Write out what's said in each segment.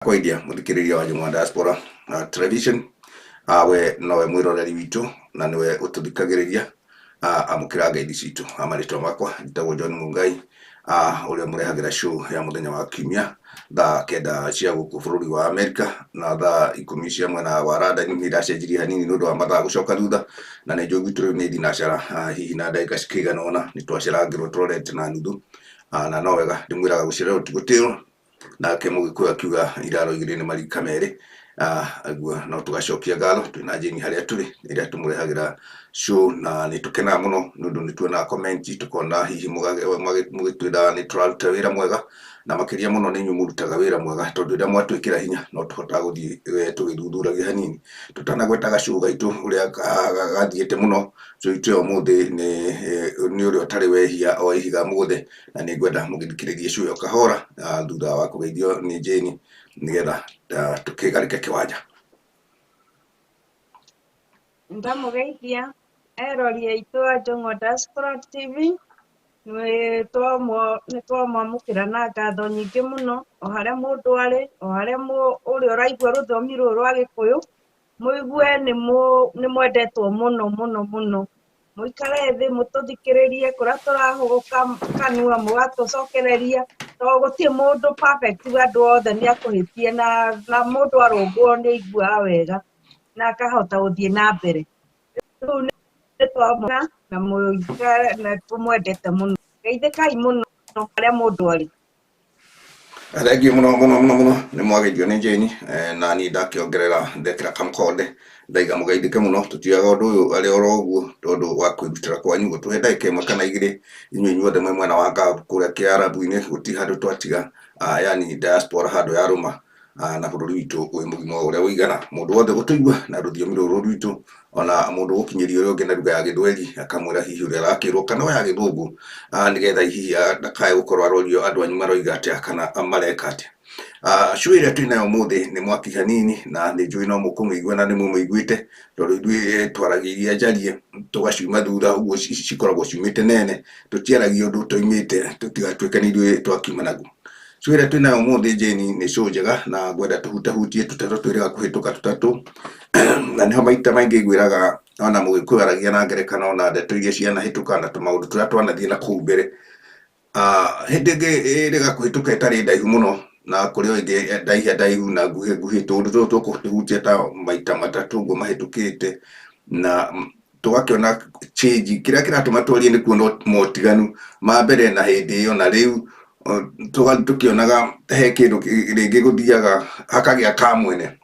Kwaidia mũthikĩrĩria wa Njũng'wa Diaspora Television. We nowe mwĩroreri witũ na nĩwe ũtũthikagĩrĩria. Amũkĩra ngeithi citũ. Marĩtwa makwa njĩtagwo John Mungai, ũrĩa mũrehagĩra show ya mũthenya wa kiumia thaa 9 cia gũkũ bũrũri wa Amerika na thaa 10 cia mwena wa London. Nĩ ndacenjirie hanini nĩ ũndũ wa mathaa gũcoka thutha, na nĩ njũĩ gwitũ rĩu nĩ thinacara, hihi na ndagĩka cikĩigana ũna nĩ twacerangĩrwo tũrorete na nuthu. Na no wega ndĩmwĩraga gũcererwo ti gũtĩrwo, nake Mũgĩkũyũ akiuga iraro igĩrĩ nĩ marika merĩ. Guo no tũgacokia ngatho twĩna Jane harĩa tũrĩ ĩrĩa tũmũrehagĩra show, na nĩ tũkenaga mũno nĩ ũndũ nĩ tuonaga comment, tũkona hihi mũgĩtwĩra nĩ tũraruta wĩra mwega, na makĩria mũno nĩ inyuĩ mũrutaga wĩra mwega, tondũ rĩrĩa mwatwĩkĩra hinya no tũhotaga gũthiĩ tũgĩthuthuragia hanini. Tũtanagweta gacũũ gaitũ ũrĩa gathiĩte mũno, show itũ ya ũmũthĩ nĩ ũrĩa ũtarĩ wehia o ihiga mũgũthe, na nĩ ngwenda mũgĩthikĩrĩrie show ĩyo kahora, thutha wa kũgeithio nĩ Jane, nĩgetha tũkĩgarĩke kĩwanja. Ndamũgeithia erori aitũ a Njũng'wa Diaspora TV, nĩ twamwamũkĩra na ngatho nyingĩ mũno, o harĩa mũndũ arĩ, o harĩa ũrĩa ũraigua rũthiomi rũrũ rwa Gĩkũyũ, mũigue nĩ mwendetwo mũno mũno mũno. Mũikare thĩ mũtũthikĩrĩrie kũrĩa tũrahũgũka kanua mũgatũcokereria, tondũ gũtirĩ mũndũ perfect, andũ othe nĩ akũhĩtie, na mũndũ arũngwo nĩ aiguaga wega na akahota gũthiĩ na mbere. Rĩu nĩ twamwona na mũikare na tũmwendete mũno. Geithĩkai mũno harĩa mũndũ arĩ. Thengiũ mũno mũno mũno mũno, nĩ mwageithio nĩ Jane, na niĩ ndakĩongerera ndekĩra kamũkonde ndaiga mũgeithĩke mũno. Tũtioyaga ũndũ ũyũ arĩ oro ũguo tondũ wa kwĩrutĩra kwanyu gũtũhe ndagĩka ĩmwe kana igĩrĩ, inyuĩ inyuothe mwĩ mwena wa Gulf kũrĩa kĩarabu-inĩ, gũtirĩ handũ twatiga, yani diaspora handũ yarũma, na bũrũri witũ wĩ mũgima ũrĩa ũigana. Mũndũ wothe gũtũigua na rũthiomi rũrũ rwitũ, ona mũndũ gũkinyĩria ũrĩa ũngĩ na lugha ya Gĩthweri akamwĩra hihi ũrĩa arakĩrwo, kana o ya Gĩthũngũ, nĩgetha hihi ndakae gũkorwo arorio andũ anyu maroiga atĩa kana mareka atĩa. Show ĩrĩa twĩ nayo ũmũthĩ nĩ mwaki hanini, na nĩ njũĩ no mũkũmĩigua na nĩ mũmĩiguĩte, tondũ ithuĩ twaragia iria njarie tũgaciuma thutha, ũguo cikoragwo ciumĩte nene, tũtiaragia ũndũ tũimĩte tũtigatuĩke nĩ ithuĩ twakiuma naguo. Show ĩrĩa twĩ nayo ũmũthĩ Jane nĩ show njega, na ngwenda tũhutahutie tũteto twĩrĩga kũhĩtũka tũtatũ, na nĩho maita maingĩ ngwĩraga ona Mũgĩkũyũ aragia na ngerekano na ndeto iria cianahĩtũka na tũmaũndũ tũrĩa twanathiĩ na kũu mbere. Hĩndĩ ĩngĩ ĩrĩga kũhĩtũka ĩtarĩ ndaihu mũno, na kũrĩ o ĩngĩ ndaihia ndaihu na nguhĩ nguhĩ, tũũndũ tũtũ tũkũtũhutia ta maita matatũ ũguo mahĩtũkĩte, na tũgakĩona change. Kĩrĩa kĩratũma twarie nĩ kuona motiganu ma mbere na hĩndĩ ĩyo na rĩu, tũgathiĩ tũkĩonaga he kĩndũ rĩngĩ gũthiaga hakagĩa kamwene.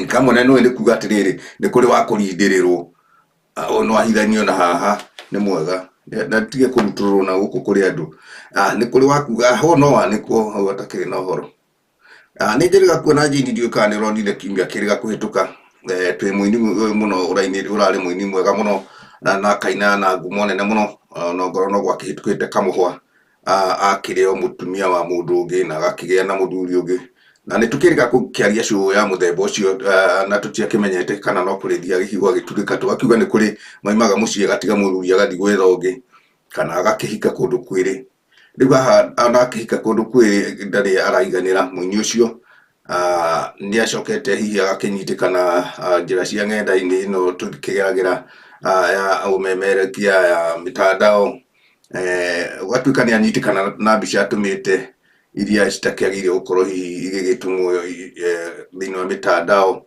Kamwene nĩũĩ nĩ kuga atĩrĩrĩ, nĩ kũrĩ wa kũrindĩrĩrwo, ũyũ no ahithanio na haha nĩ mwega na tige kũrutũrũrwo na gũkũ kũrĩ andũ. Nĩ kũrĩ wa kuga ho no wanĩkwo hau hatakĩrĩ na ũhoro. Nĩ njĩrĩga kuona Jane, ndiũĩ kana nĩ ũronire kiumia kĩrĩga kũhĩtũka, twĩ mũini mũno ũrarĩ mũini mwega mũno na akaina na ngumo nene mũno, ona ongorwo no gwakĩhĩtũkĩte kamũhwa, akĩrĩ o mũtumia wa mũndũ ũngĩ na agakĩgĩa na mũthuri ũngĩ, na nĩ tũkĩrĩga gũkĩaria show ya mũthemba ũcio, na tũtiakĩmenyete kana no kũrĩthiaga hihi gwagĩturĩka, tũgakiuga nĩ kũrĩ maimaga mũciĩ agatiga mũthuri agathiĩ gwetha ũngĩ kana agakĩhika kũndũ kwĩrĩ. Rĩu haha ona akĩhika kũndũ kwĩrĩ ndarĩ araiganĩra mũini ũcio, nĩ acokete hihi agakĩnyitĩkana njĩra cia ng'enda-inĩ ĩno tũkĩgeragĩra, ya ũmemerekia ya mitandao, ũgatuĩka nĩ anyitĩkana na mbica atũmĩte iria citakĩagĩrĩire gũkorwo hihi igĩgĩtũmwo thĩinĩ wa mitandao,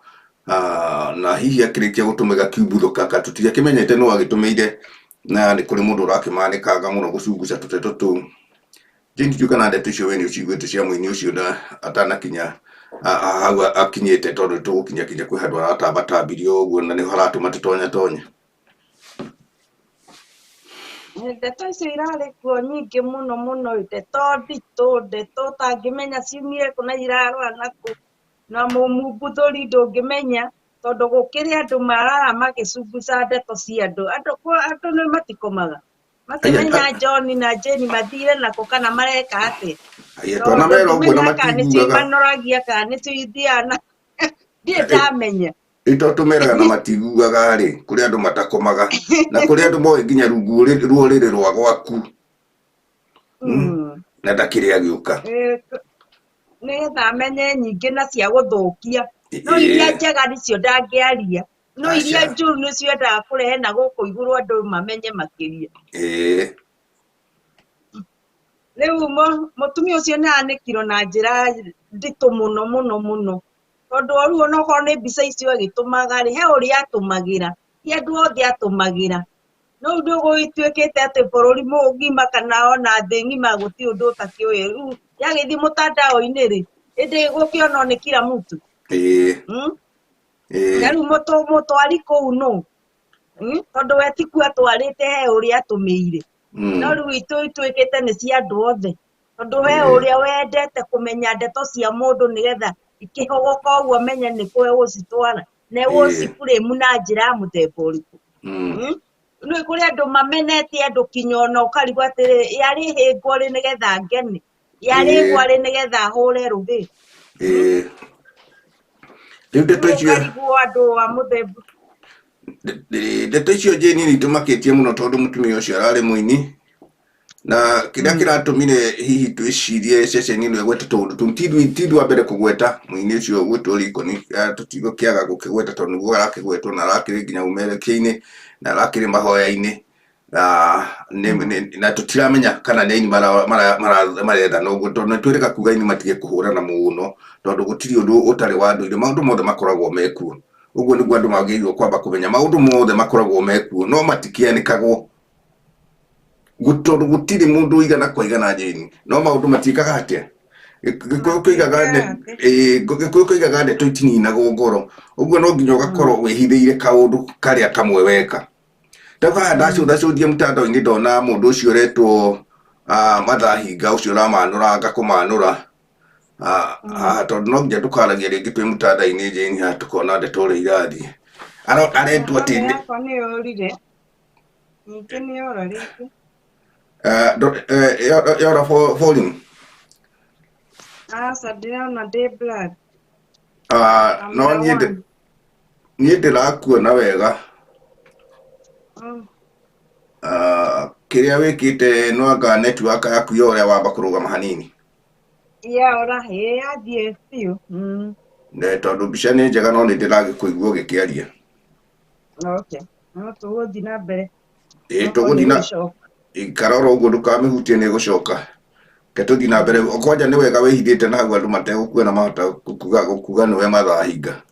na hihi akĩrĩkia gũtũma ĩgakiumbuthũka, tũtiakĩmenyete nũ agĩtũmĩire, na nĩ kũrĩ mũndũ ũrakĩmanĩkanga mũno gũcunguca tũteto tũu. Jane, ndiũĩ kana ndeto icio we nĩ ũciguĩte cia mũini ũcio na atanakinya hau akinyĩte, tondũ tũgũkinya kinya kwĩ handũ aratambatambirio ũguo na nĩho haratũma tũtonya tonye. Ndeto icio irarĩ kuo nyingĩ mũno mũno, ndeto nditũ, ndeto ũtangĩmenya ciumire kũ na irarora nakũ, na mũmumbuthũri ndũngĩmenya, tondũ gũkĩrĩ andũ marara magĩcunguca ndeto cia andũ. Andũ nĩ matikomaga makĩmenya John na Jane mathire nakũ kana mareka atĩa. Aya, twanamera ũguo na Ndũngĩmenya kana nĩcio matiguaga. imanoragia kana nĩcio ithiaga na ndirĩ ndamenya. Ito tũmeraga na matiguaga rĩ, kũrĩ andũ matakomaga na kũrĩ andũ moĩ nginya rungu rũrĩrĩ rwa gwaku, na ndakĩrĩ agĩũka. Nĩgetha amenye nyingĩ na cia gũthũkia. No iria njega nĩcio ndangĩaria. No iria Aca. njũru nĩcio endaga kũrehe na gũkũ igũrũ andũ mamenye makĩria. Rĩu mũtumia ũcio nĩ anĩkirwo na njĩra nditũ mũno mũno mũno. Tondũ o rĩu onokorwo nĩ mbica icio agĩtũmaga rĩ, he ũrĩa atũmagĩra. Ti andũ othe atũmagĩra. No rĩu nĩgũgĩtuĩkĩte atĩ bũrũri mũgima kana ona thĩ ng'ima gũtirĩ ũndũ ũtakĩũĩ. Rĩu yagĩthiĩ mũtandao-inĩ rĩ, ĩndĩ gũkĩonwo nĩ kila mtu. Na rĩu mũtwari kũu nũ? Tondũ we ti kuo atwarĩte he ũrĩa atũmĩire. No rĩu ituĩkĩte nĩ cia andũ othe. Tondũ he ũrĩa wendete kũmenya ndeto cia mũndũ nĩgetha ikĩhogoka ũguo amenye nĩ kũ egũcitwara. Na egũciframe na njĩra ya mũthemba ũrĩkũ. Nĩ kũrĩ andũ mamenete andũ kinya ona ũkarigwo atĩrĩ, yarĩ hĩngwo rĩ nĩgetha ngene, yarĩ hĩngwo rĩ nĩgetha hũre rũhĩ. Rĩu ndeto icio Ũkarigwo andũ a mũthemba. Ndeto icio Jane nĩ itũmakĩtie mũno tondũ mũtumia ũcio ararĩ mũini. Na kĩrĩa kĩratũmire hihi twĩcirie ceceni ĩno ĩgwete tũũndũ tũu, ti ithuĩ a mbere kũgweta mũini ũcio ũgwĩtwo Rikoni, tũtigũkĩaga gũkĩgweta tondũ nĩguo arakĩgwetwo na arakĩrĩ nginya ũmerekia-inĩ na arakĩrĩ mahoya-inĩ na tũtiramenya kana nĩ aini marethana ũguo tondũ nĩ twĩrĩga kuga aini matige kũhũrana mũno tondũ gũtirĩ ũndũ ũtarĩ wa ndũire, maũndũ mothe makoragwo mekuo. Ũguo nĩguo andũ magĩrĩirwo kwamba kũmenya maũndũ mothe makoragwo mekuo no matikĩanĩkagwo. Tondũ gũtirĩ mũndũ ũigana kwa igana Jane, no maũndũ matiĩkaga atĩa? Gĩkũyũ kĩoigaga ndeto itininagwo ngoro, ũguo no nginya ũgakorwo wĩhithĩire kaũndũ karĩa kamwe weka. Rĩu haha ndacũthacũthia mtandao-inĩ ndona mũndũ ũcio ũretwo Mathahinga ũcio ũramanũranga kũmanũra. Tondũ no nginya tũkaragia rĩngĩ twĩ mũtandao-inĩ Jane haha tũkona ndeto ũrĩa irathiĩ. Aretwo atĩ Yakwa nĩ yũrire. Ningĩ nĩ yora rĩngĩ. Yora volume. Aca ndĩrona ndĩ black. No niĩ ndĩrakuona wega. Kĩrĩa wĩkĩte no anga network yaku yora wamba kũrũgama hanini. Yora, ĩĩ yathiĩ biũ. Tondũ mbica nĩ njega no nĩ ndĩragĩkũigua ũgĩkĩaria. Okay. No tũgũthiĩ na mbere. Ĩĩ tũgũthiĩ na ikara oro ũguo ndũkamĩhutie nĩ ĩgũcoka. Reke tũthiĩ na mbere. Kwanja nĩ wega wĩhithĩte na hau andũ mategũkuona mahota gũkuga nĩwe Mathahinga.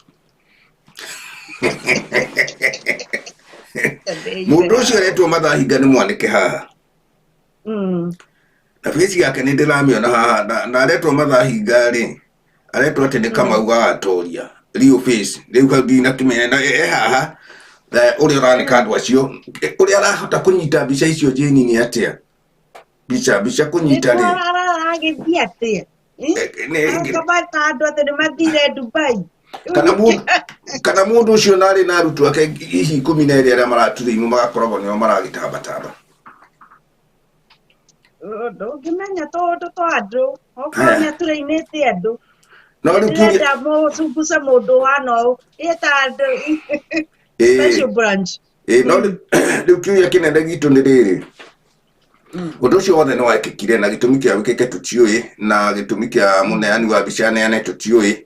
Mũndũ ũcio aretwo Mathahinga nĩ mwanĩke haha. Na face yake nĩ ndĩramĩona haha na aretwo Mathahinga rĩ, aretwo atĩ nĩ Kamau ga Atoria. Real face. Rĩu hau ndinakĩmenya na e haha ũrĩa ũranĩka andũ acio, ũrĩa arahota kũnyita mbica icio Jane nĩ atĩa? Mbica kũnyita rĩ. Aragĩthiĩ atĩa? Akabata andũ atĩ nĩ mathire Dubai. Kana mũndũ ũcio na arĩ na arutwo ake hihi 12 arĩa maraturĩimwo magakoragwo nĩo maragĩtambatamba. Ndũngĩmenya tũũndũ twa andũ, okorwo nĩ aturĩinĩte andũ. No rĩu ndĩrenda mũcunguce mũndũ ũhana ũũ, ĩta andũ special branch. No rĩu kĩũria kĩnene gitũ nĩ rĩrĩ. Ũndũ ũcio wothe nĩ wekĩkire na gĩtũmi kĩa wĩkĩke tũtiũĩ na gĩtũmi kĩa mũneani wa mbica aneane tũtiũĩ.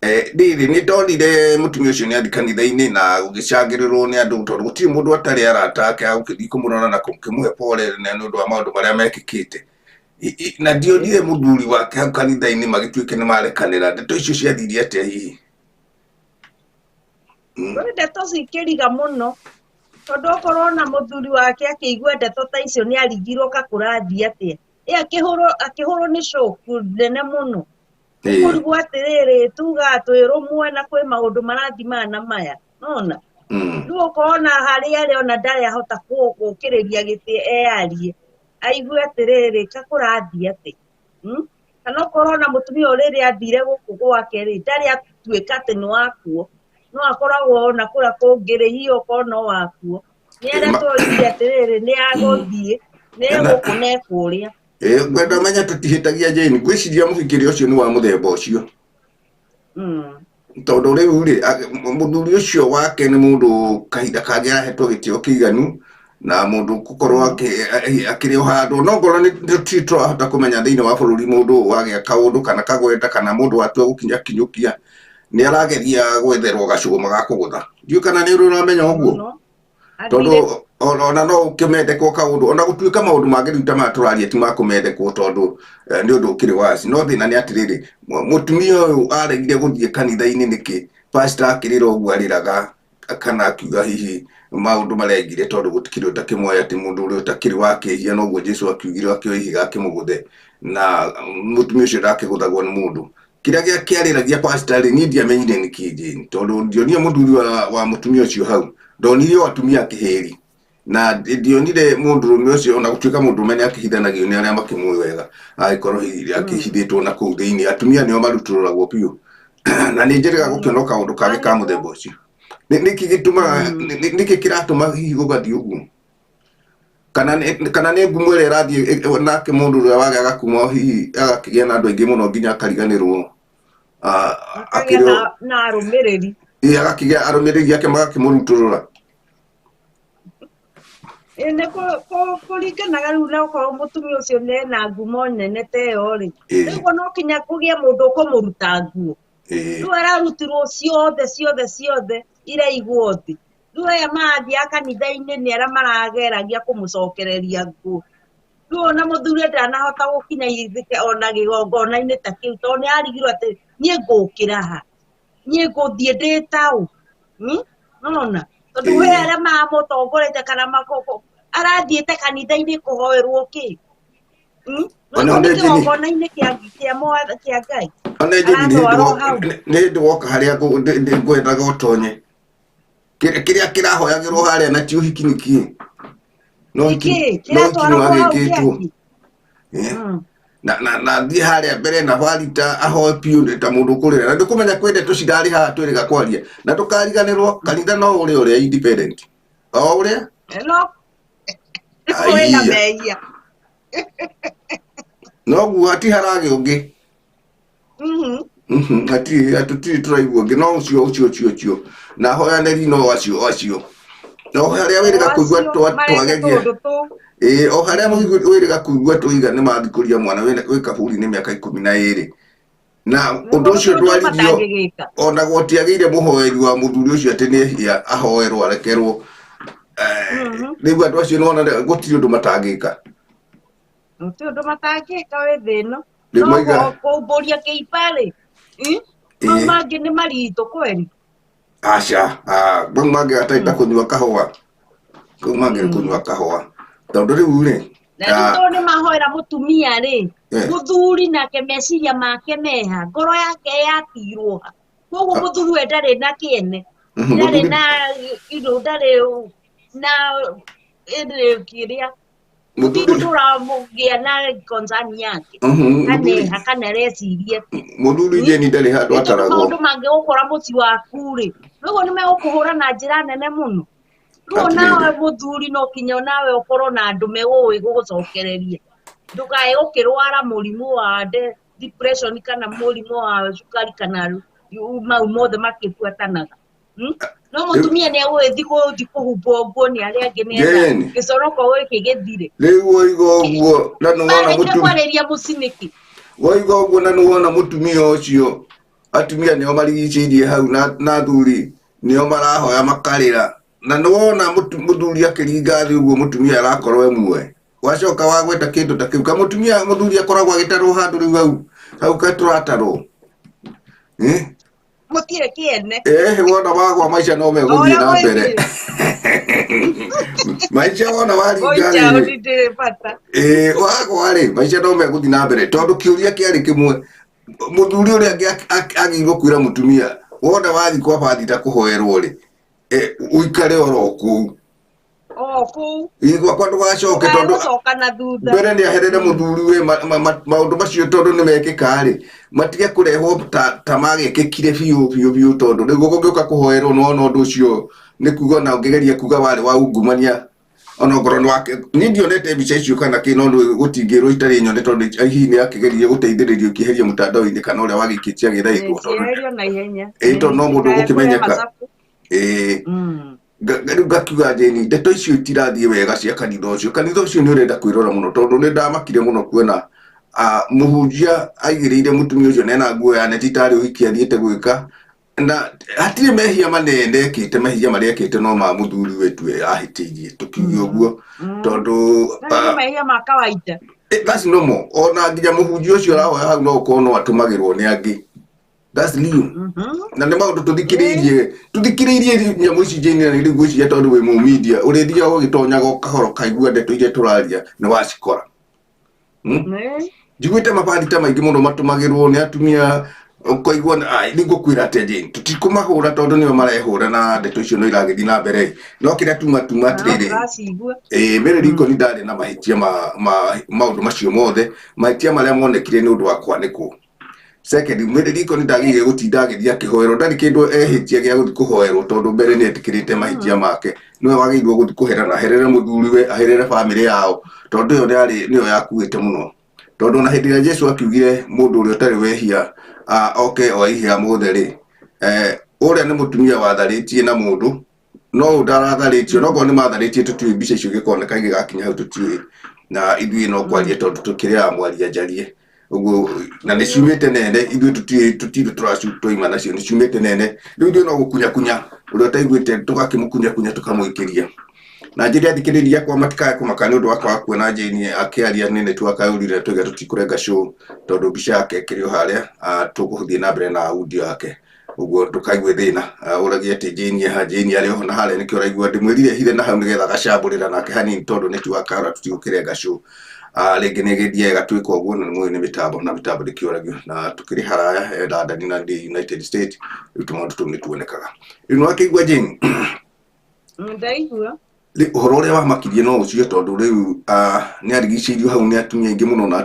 Rĩrĩ nĩ ndonire mũtumia ũcio nĩ athiĩ kanitha-inĩ na gũgĩcangĩrĩrwo nĩ andũ tondũ gũtirĩ mũndũ atarĩ arata ake a gũkĩthiĩ kũmũrora na kũmũhe pole nĩ ũndũ wa maũndũ marĩa mekĩkĩte. Na ndionire mũthuri wake hau kanitha-inĩ magĩtuĩke nĩ marekanĩra. Ndeto icio ciathiire atĩa hihi? Kũrĩ ndeto cikĩriga mũno. Tondũ okorwo ona mũthuri wake akĩigua ndeto ta icio nĩ arigirwo ka kũrathiĩ atĩa. Ĩ akĩhũrwo nĩ shock nene mũno. Kũrigwo atĩrĩrĩ tuga twĩ rũmwe na kwĩ maũndũ marathiĩ maya na maya. Nona? Rĩu ũkona harĩa arĩ ona ndarĩ ahota gũkĩrĩria gĩtĩ eyarie. Aigue atĩrĩrĩ ka kũrathiĩ atĩa. Kana okorwo ona mũtumia ũyũ rĩrĩa athire gũkũ gwake rĩ, ndarĩ atuĩka atĩ nĩ wakuo. No akoragwo ona kũrĩa kũngĩ rĩ, hihi okorwo no wakuo. Nĩ arĩa twoigire atĩrĩrĩ, nĩ agũthiĩ, nĩ egũkũ na ekũrĩa. Ngwenda ũmenye tũtihĩtagia Jane, ngwĩciria mũhikĩria ũcio nĩ wa mũthemba ũcio. Tondũ rĩu rĩ, mũthuri ũcio wake nĩ mũndũ kahinda kangĩ arahetwo gĩtĩo kĩiganu, Na mũndũ gũkorwo akĩrĩ o handũ no ngorwo nĩ tũtirĩ tũrahota kũmenya thĩinĩ wa bũrũri mũndũ wagĩa kaũndũ kana kagweta kana mũndũ watua gũkinya kinyũkia nĩ arageria gwetherwo gacũgũma ga kũgũtha. Ndiũĩ kana nĩ ũrĩ ũramenya ũguo. Mũno. Tondũ Athire ona no ũkĩmendekwo kaũndũ ona gũtuĩka maũndũ mangĩ rĩu ta maya tũraria ti ma kũmendekwo tondũ nĩ ũndũ ũkĩrĩ waci. No thĩna nĩ atĩrĩrĩ, mũtumia ũyũ aregire gũthiĩ kanitha-inĩ nĩkĩ? Pastor akĩrĩra ũguo arĩraga kana akiuga hihi maũndũ marengire tondũ gũtikĩrĩ ũtakĩmoya atĩ mũndũ ũrĩa ũtakĩrĩ wa kĩhia noguo Jesu akiugire akĩoya ihiga akĩmũgũthe na mũtumia ũcio ndakĩgũthagwo nĩ mũndũ. Kĩrĩa gĩakĩarĩragia pastor rĩ, niĩ ndiamenyire nĩ kĩ Jane, tondũ ndionire mũthuri wa mũtumia ũcio hau, ndonire o atumia akĩhĩri na ndionire mũndũrũme ũcio ona gũtuĩka mũndũrũme nĩ akĩhithanagio nĩ arĩa makĩmũĩ wega agĩkorwo hihi akĩhithĩtwo na kũu thĩinĩ, atumia nĩo marutũrũragwo biũ. Na nĩ njĩrĩga gũkĩona kaũndũ kangĩ ka mũthemba ũcio. Nĩkĩ gĩtũmaga, nĩkĩ kĩratũma hihi gũgathiĩ ũguo? Kana nĩ ngumo ĩrĩa ĩrathiĩ nake mũndũ ũrĩa wagĩa kuma hihi agakĩgĩa na andũ aingĩ mũno nginya akariganĩrwo, akagĩa na arũmĩrĩri. Ĩĩ, agakĩgĩa arũmĩrĩri ake magakĩmũrutũrũra. Ĩĩ, nĩ kũringanaga rĩu na okorwo mũtumia ũcio nĩ ena ngumo nene ta ĩyo rĩ, rĩu no kinya kũgĩe mũndũ ũkũmũruta nguo. Rĩu ararutirwo ciothe ciothe ciothe iraigwo thĩ. Rĩu aya marathiaga kanitha-inĩ nĩ arĩa marageragia kũmũcokereria nguo. Rĩu ona mũthuri ndanahota gũkinya ona kĩgongona-inĩ ta kĩu tondũ nĩ arigirwo atĩ niĩ ngũkĩra ha, niĩ ngũthiĩ ndĩ taũ. Nona tondũ we arĩa maramũtongoretie kana makoko arathiĩte kanitha-inĩ kũhoerwo kĩ? Ona No nĩ nĩ Jane. kĩgongona-inĩ kĩa Ngai. Ona Jane, nĩ hĩndĩ Aratwarwo hau. nĩ hĩndĩ woka harĩa ngwendaga ũtonye. Kĩrĩa kĩrahoyagĩrwo harĩa na ti ũhiki nĩ kĩĩ? No ũhiki Nĩkĩ? no ũhiki nĩ Kĩratwaragwo hau wagĩkĩtwo. kĩaki? Na thiĩ harĩa mbere na warita ahoe biũ nĩ ta mũndũ ũkũrĩra. Na ndũkũmenya kwĩ ndeto cirarĩ haha twĩrĩga kwaria. Na ndũkariganĩrwo kanitha no ũrĩa ũrĩa independent. O ũrĩa? No. Kwĩna mehia. Noguo hatiharagĩ ũngĩ. Hatirĩ, hatũtirĩ tũraigua ũngĩ, no ũcio ũcio ũcio ũcio. Na hoyanĩri no acio acio. No harĩa wĩrĩga kũigua twageria. Ĩĩ, o harĩa wĩrĩga kũigua tũiga nĩ mathikũria mwana wĩ kaburi-inĩ mĩaka 12. Na ũndũ ũcio ndwaririo ona gũtiagĩire mũhoeri wa mũthuri ũcio atĩ nĩ ehia ahoerwo arekerwo. Rĩu andũ acio nĩwona gũtirĩ ũndũ matangĩka. Gũtirĩ ũndũ matangĩka wĩ thĩ ĩno. Rĩu No maiga kũmbũria kĩimba rĩ, mau mangĩ nĩ maritũ kweri. Aca, mau mangĩ gatarĩ ta kũnyua kahũa. Kau mangĩ nĩ kũnyua kahũa. Tondũ rĩu rĩ, Na rĩu tondũ nĩ mahoera mũtumia rĩ, mũthuri nake meciria make meha, ngoro yake yatirwo ha. Koguo mũthuri we ndarĩ na kĩene, ndarĩ na indo, ndarĩ na kĩrĩa. Mũthuri ndũramũgĩa na concern yake. Kana eha, kana areciria atĩa. Mũthuri Jane ndarĩ handũ Nĩ tondũ ataragwo. maũndũ mangĩgũkora mũciĩ waku rĩ, rĩu nĩ megũkũhũra na njĩra nene mũno. Rĩu onawe mũthuri no kinya onawe ũkorwo na andũ megũĩ gũgũcokereria. Ndũkae gũkĩrwara mũrimũ wa depression kana mũrimũ wa cukari kana mau mothe makĩbuatanaga. No mũtumia nĩ egũgĩthiĩ gũthiĩ kũhumbwo nguo nĩ arĩa angĩ nĩgetha Jane. gĩcoroko gĩkĩ gĩthire. Rĩu woiga ũguo na nĩ wona Maregire mũtumia kwarĩria mũciĩ nĩkĩ? Woiga ũguo na nĩ wona mũtumia ũcio, atumia nĩo marigicĩirie hau na athuri nĩo marahoya makarĩra. Na nĩ wona mũthuri akĩringa thĩ ũguo mũtumia arakorwo e muoyo. Wacoka wagweta kĩndũ ta kĩu. Ka mũtumia mũthuri akoragwo agĩtarwo handũ rĩu hau, hau ka tũratarwo. Mũtirĩ kĩene. Wona wagwa maica no megũthiĩ na mbere. Maica wona waringa Oicha, rĩ. ndĩrĩ bata. Wagwa rĩ, maica no megũthiĩ na mbere. Tondũ kĩũria kĩarĩ kĩmwe. Mũthuri ũrĩa angĩ agĩrĩirwo kwĩra mũtumia, wona wathiĩ kwa bathita kũhoerwo rĩ, ũikare oro kũu. O kũu. Ĩ, gwakwa ndũgacoke Ndũkae tondũ gũcoka na thutha. Mbere nĩ aherere mũthuri we maũndũ macio tondũ nĩ mekĩka rĩ, matige kũrehwo ta magĩkĩkire biũ biũ biũ tondũ rĩu ũngĩũka kũhoerwo nĩ wona ũndũ ũcio nĩ kuga ona ũngĩgeria kuga warĩ wa ungumania ona okorwo nĩ wake. Niĩ ndionete mbica icio kana kĩ, no nĩ gũtingĩrwo itarĩ nyone tondũ hihi nĩ akĩgeririe gũteithĩrĩrio ikĩeherio mũtandao-inĩ kana ũrĩa wagĩikĩtie agĩthaithwo tondũ Ĩkĩeherio na ihenya. Ĩ, tondũ no mũndũ Ndũkae kũrĩa ũgũkĩmenyeka. macabu. Ĩ. Rĩu ngakiuga Jane, ndeto icio itirathiĩ wega cia kanitha ũcio. Kanitha ũcio nĩ ũrenda kwĩrora mũno tondũ nĩ ndamakire mũno kuona mũhunjia aigĩrĩire mũtumia ũcio nena nguo ya neti tarĩ ũhiki athiĩte gwĩka, na hatirĩ mehia manene ekĩte, mehia marĩa ekĩte no ma mũthuri wetu ahĩtĩirie, tũkiuge ũguo tondũ Nĩ mehia ma kawaida. That's normal. Ona nginya mũhunjia ũcio ũrahoya hau no ũkorwo no atũmagĩrwo nĩ angĩ. That's real. Na nĩ maũndũ tũthikĩrĩirie tũthikĩrĩirie nyamũ ici Jane, na rĩu ngwĩciria tondũ wĩ mũmedia ũrĩthiaga ũgĩtonyaga o kahora ũkaigua ndeto iria tũraria nĩ wacikora. Njiguĩte mabarita maingĩ mũno matũmagĩrwo nĩ atumia ũkaigua rĩu ngũkwĩra atĩa Jane, tũtikũmahũra tondũ nĩo marehũra na ndeto icio no iragĩthiĩ na mbere, no kĩrĩa tuma tuma No atĩrĩrĩ, tũracigua. Mary Lincoln ndarĩ na mahĩtia ma maũndũ macio mothe, mahĩtia marĩa monekire nĩ ũndũ wa kwanĩkwo. Second, Mary Lincoln ndagĩrĩire gũtinda agĩthiĩ akĩhoerwo, ndarĩ kĩndũ ehĩtie gĩa gũthiĩ kũhoerwo tondũ mbere nĩ etĩkĩrĩte mahĩtia make. Nĩwe wagĩrĩirwo gũthiĩ kũherana, aherere mũthuriwe, aherere bamĩrĩ yao, tondũ ĩyo yarĩ nĩyo yakuĩte mũno. Tondũ ona hĩndĩ ĩrĩa Jesu akiugire mũndũ ũrĩa ũtarĩ wehia oke oe ihĩa mũthe rĩ, ũrĩa nĩ mũtumia watharĩtie na mũndũ, no ũyũ ndaratharĩtio, no korwo nĩ matharĩtie tũtiũĩ mbica icio igĩkoneka igĩgakinya hau tũtiũĩ, na ithuĩ no kwaria tondũ tũkĩrĩ a mwaria njarie ũguo, na nĩ ciumĩte nene, ithuĩ tũtiũĩ tũtirĩ tũraima nacio, nĩ ciumĩte nene. Rĩu ithuĩ no gũkunyakunya ũrĩa ũtaiguĩte tũgakĩmũkunyakunya tũkamũikĩria. Na njĩre athikĩrĩria akwa matikae kũmaka nĩ ũndũ wa kwaga kuona Jane akĩaria, nĩ network yũrire, tuge tũtikũrenga show tondũ mbica yake ĩkĩrĩ o harĩa, tũgũthiĩ na mbere na audio yake ũguo ndũkaigue thĩna. Ũragie atĩ Jane ha Jane arĩ oho na harĩa nĩkĩo ũraigua ndĩmwĩrire hithe na hau nĩgetha agacambũrĩra nake hanini tondũ network yora tũtigũkĩrenga show. Rĩngĩ nĩ ĩgĩthiaga ĩgatuĩka ũguo, na nĩ mũĩ nĩ mĩtambo na mĩtambo ndĩkĩũragio, na tũkĩrĩ haraya London na ndĩ United States, rĩu tũmaũndũ tũu nĩ tuonekaga. Rĩu nĩ wakĩigua Jane? Ndaigua. Ũhoro ũrĩa wamakirie no ũcio tondũ rĩu nĩ arigicĩirio hau nĩ atumia aingĩ mũno, na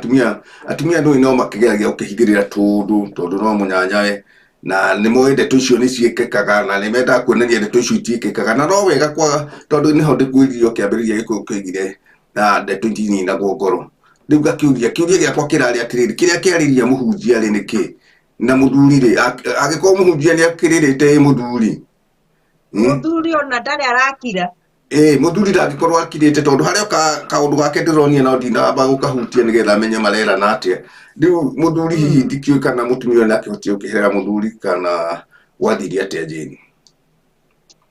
atumia nĩũĩ no makĩgeragia gũkĩhithĩrĩra tũndũ tondũ no mũnyanyae, na nĩ moĩ ndeto icio nĩ ciĩkĩkaga na nĩ mendaga kuonania ndeto icio itiĩkĩkaga, na no wega kwaga tondũ nĩho ndĩkwĩrire o kĩambĩrĩria Gĩkũyũ kĩoigire na ndeto itininagwo ngoro. Rĩu ngakĩũria kĩũria gĩakwa kĩrarĩ atĩrĩrĩ, kĩrĩa kĩarĩria mũhunjia rĩ nĩkĩ? Na mũthuri rĩ, angĩkorwo mũhunjia nĩ akĩrĩrĩte ĩ mũthuri? Mũthuri ona ndarĩ arakira. Mũthuri ndangĩkorwo akirĩte tondũ harĩa kaũndũ gake ndĩronia no ndinamba gũkahutia nĩgetha menye marerana atĩa. Rĩu mũthuri hihi ndikĩũĩ kana mũtumia ũyũ nĩakĩhotire gũkĩherera mũthuri kana gwathire atĩa Jane?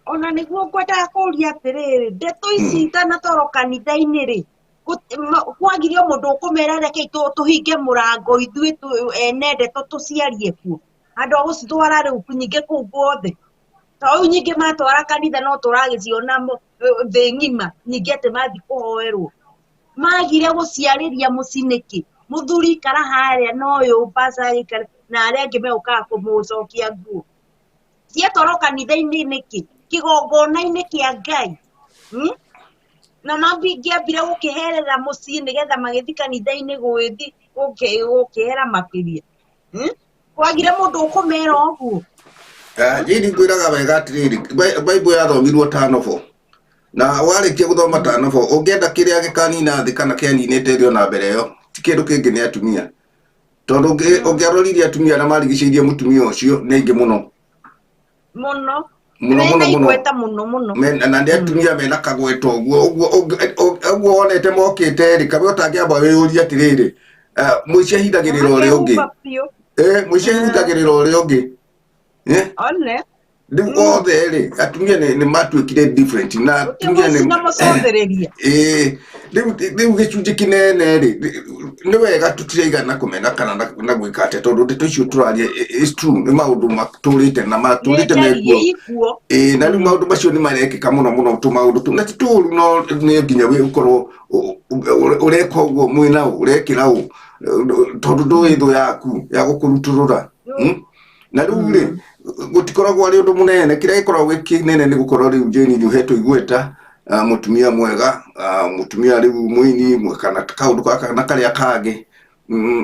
Ona nĩguo ngwendaga kũũria atĩrĩrĩ, ndeto ici itanatwarwo kanitha-inĩ rĩ, kwagire mũndũ ũkũmera rekei tũhinge mũrango ithuĩ ene ndeto tũciarie kuo, handũ ha gũcitwara rĩu nyingĩ kũu guothe. Ta rĩu nyingĩ matwara kanitha no tũragĩciona thĩ ng'ima, nyingĩ atĩ mathiĩ kũhoerwo. Magire gũciarĩria mũciĩ nĩkĩ? Mũthuri ikara harĩa na ũyũ pastor agĩikara na arĩa angĩ megũkaga kũmũcokia nguo. Ciatwarwo kanitha-inĩ nĩkĩ? Kĩgongona-inĩ kĩa Ngai. Na mangĩambire gũkĩherera mũciĩ nĩgetha magĩthiĩ kanitha-inĩ gũgĩthiĩ gũkĩhera makĩria. Kwagire mũndũ ũkũmera ũguo. Jane ngwĩraga wega atĩrĩrĩ, Bible yathomirwo ta novel. Na warĩkia gũthoma ta novel, ũngĩenda kĩrĩa gĩkanina thĩ kana kĩaninĩte thĩ ona mbere ĩyo, ti kĩndũ kĩngĩ nĩ atumia. Tondũ ũngĩarorire atumia arĩa marigicĩirie mũtumia ũcio nĩ aingĩ mũno. Mũno. Mũno, Mena mũno, mũno. igweta mũno, mũno. Na nĩ atumia mena kagweta ũguo, ũguo, ũguo wonete mokĩte rĩ, kamwe ũtangĩamba wĩyũrie atĩrĩrĩ, mũici ahithagĩrĩra ũrĩa ũngĩ. Makehumba biũ. Mũici ahithagĩrĩra ũrĩa ũngĩ. One. Rĩu othe rĩ, atumia nĩ matuĩkire different na Gũtirĩ atumia nĩ mũici na mũcũthĩrĩria. Rĩu gĩcunjĩ kĩnene rĩ, nĩ wega tũtiraigana kũmena kana na gwĩka atĩa, tondũ ndeto icio tũraria is true, nĩ maũndũ matũrĩte na matũrĩte Nĩ njarie mekuo. ikuo. Na rĩu maũndũ macio nĩ marekĩka mũno mũno tũmaũndũ tũu, na ti tũũru, no nĩ nginya wĩ ũkorwo ũreka ũguo mwĩna ũ, ũrekĩra ũ, tondũ ndũĩ thũ yaku ya gũkũrutũrũra. Na rĩu rĩ, gũtikoragwo arĩ ũndũ mũnene, kĩrĩa gĩkoragwo gĩ kĩnene nĩ gũkorwo rĩu Jane nĩ ũhetwo igweta, mũtumia mwega, mũtumia rĩu mũini, kana kaũndũ gaka na karĩa kangĩ.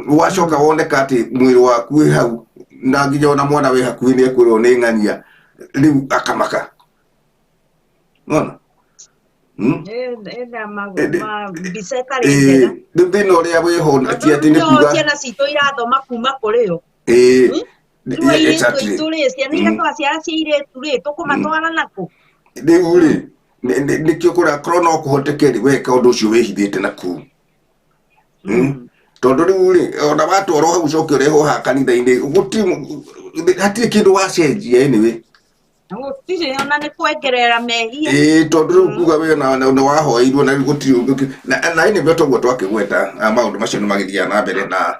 Wacoka woneka atĩ mwĩrĩ waku wĩ hau, na nginya ona mwana wĩ hakuhĩ nĩ ekwĩrwo nĩ ng'ania, rĩu akamaka. Nona? Ena mbica ĩtarĩ njega. Rĩu thĩna ũrĩa wĩho ti atĩ nĩ Tondũ kuga ciana citũ irathoma kuma kũrĩ o. Rĩu airĩtu aitũ rĩ, ciana iria twaciara cia airĩtu rĩ, tũkũmatwara nakũ? Rĩu rĩ, nĩkĩo kũrakorwo no kũhoteke rĩ, weka ũndũ ũcio wĩhithĩte na kũu. Tondũ rĩu rĩ, ona watwarwo hau ũcoke ũrehwo haha kanitha-inĩ, gũtirĩ hatirĩ kĩndũ wacenjia anyway. Gũtirĩ ona nĩ kwengerera mehia. Ĩĩ, tondũ rĩu kuga we na nĩ wahoeirwo na rĩu gũtirĩ ũndũ na anyway toguo twakĩgweta, maũndũ macio nĩ magĩthiaga na mbere na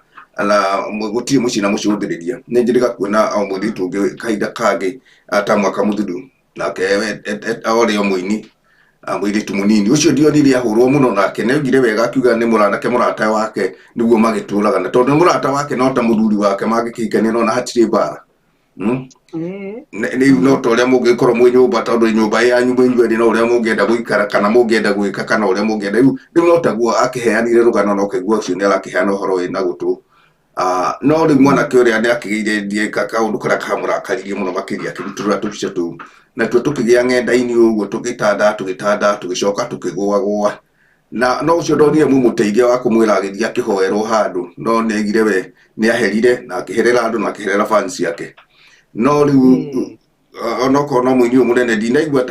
gũtirĩ mũciĩ na mũcũthĩrĩria. Nĩ njĩrĩga kuona o mũirĩtu ũngĩ kahinda kangĩ, ta mwaka mũthiru, nake orĩ o mũini, mũirĩtu mũnini ũcio ndionire ahũrwo mũno, nake nĩ oigire wega akiuga nĩ mũranake mũrata wake nĩguo magĩtũraga, na tondũ nĩ mũrata wake no ta mũthuri wake mangĩkĩhikania, no na hatirĩ mbara. Rĩu no ta ũrĩa mũngĩkorwo mwĩ nyũmba, tondũ nyũmba yanyu mwĩ inyuerĩ, no ũrĩa mũngĩenda gũikara kana mũngĩenda gwĩka kana ũrĩa mũngĩenda. Rĩu no taguo akĩheanire rũgano, na ũkaigua ũcio nĩ arakĩheana ũhoro wĩna gũtũ. No rĩu mwanake ũrĩa nĩ akĩgĩire ndieka kaũndũ karĩa kamũrakaririe mũno makĩria, akĩrutũrũra tũbica tũu, natuo tũkĩgĩa ng'enda-inĩ ũguo, tũgĩtanda tũgĩtanda, tũgĩcoka tũkĩgũagũa. Na no ũcio ndonire mũmũteithia wa kũmwĩra agĩthiĩ akĩhoerwo handũ, no nĩ aigire we nĩ aherire na akĩherera andũ na akĩherera fans ciake. No rĩu onokorwo no mũini ũyũ mũnene, ndinaigua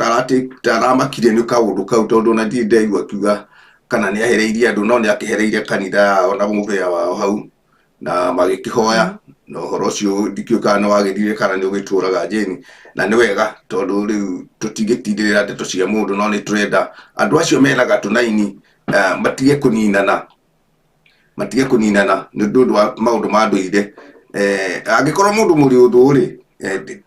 ta aramakire nĩ kaũndũ kau, tondũ ona ndirĩ ndaigua akiuga kana nĩ ahereirie andũ, no nĩ akĩhereirie kanitha yao na mũbĩa wao hau na magĩkĩhoya, na ũhoro ũcio ndikĩũĩ kana nĩ wagĩthire kana nĩ ũgĩtũraga Jane. Na nĩ wega, tondũ rĩu tũtingĩtindĩrĩra ndeto cia mũndũ, no nĩ tũrenda andũ acio mena gatũnaini, matige kũninana, matige kũninana nĩ ũndũ wa maũndũ ma ndũire. Angĩkorwo mũndũ mũrĩ ũthũ rĩ,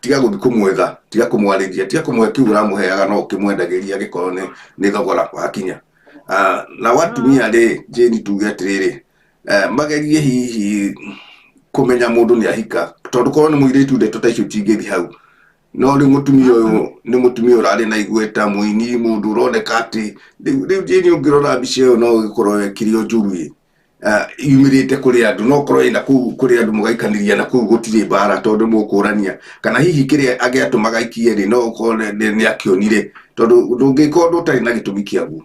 tiga gũthiĩ kũmwetha, tiga kũmwarĩria, tiga kũmũhe kĩu ũramũheaga, no ũkĩmwendagĩria angĩkorwo nĩ thogora wakinya. Na watumia rĩ, Jane, tuge atĩrĩrĩ, magerie hihi kũmenya mũndũ nĩ ahika, tondũ korwo nĩ mũirĩtu ndeto ta icio tingĩthiĩ hau. No rĩu mũtumia ũyũ nĩ mũtumia ũrarĩ na igweta, mũini, mũndũ ũroneka atĩ rĩu Jane, ũngĩrora mbica ĩyo no ĩgĩkorwo ĩkĩrĩ o njũru ĩ, yumĩrĩte kũrĩ andũ, no ũkorwo ĩna kũu kũrĩ andũ mũgaikanĩria na kũu gũtirĩ mbara, tondũ mũkũrania kana hihi kĩrĩa angĩatũmaga aikie rĩ, no ũkorwo nĩ akĩonire, tondũ ndũngĩka ũndũ ũtarĩ na gĩtũmi kĩaguo.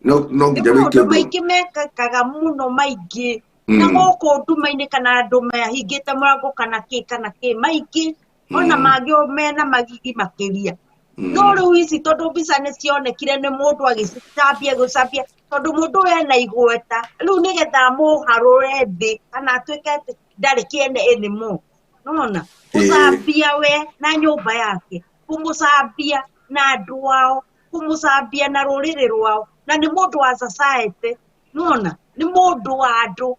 No Nĩ nginya wĩke maũndũ ũndũ. Maingĩ mekĩkaga mũno maingĩ na gũkũ nduma-inĩ, kana andũ mahingĩte mũrango kana kĩ kana kĩ, maingĩ ona mangĩ mena magigi makĩria. No rĩu ici, tondũ mbica nĩ cionekire nĩ mũndũ agĩcitambia agĩcambia, tondũ mũndũ ũyũ ena igweta, rĩu nĩgetha amũharũre thĩ kana atuĩke atĩ ndarĩ kĩene anymore, nona gũcambia we na nyũmba yake, kũmũcambia na andũ ao, kũmũcambia na rũrĩrĩ rwao, na nĩ mũndũ wa society, nona nĩ mũndũ wa andũ.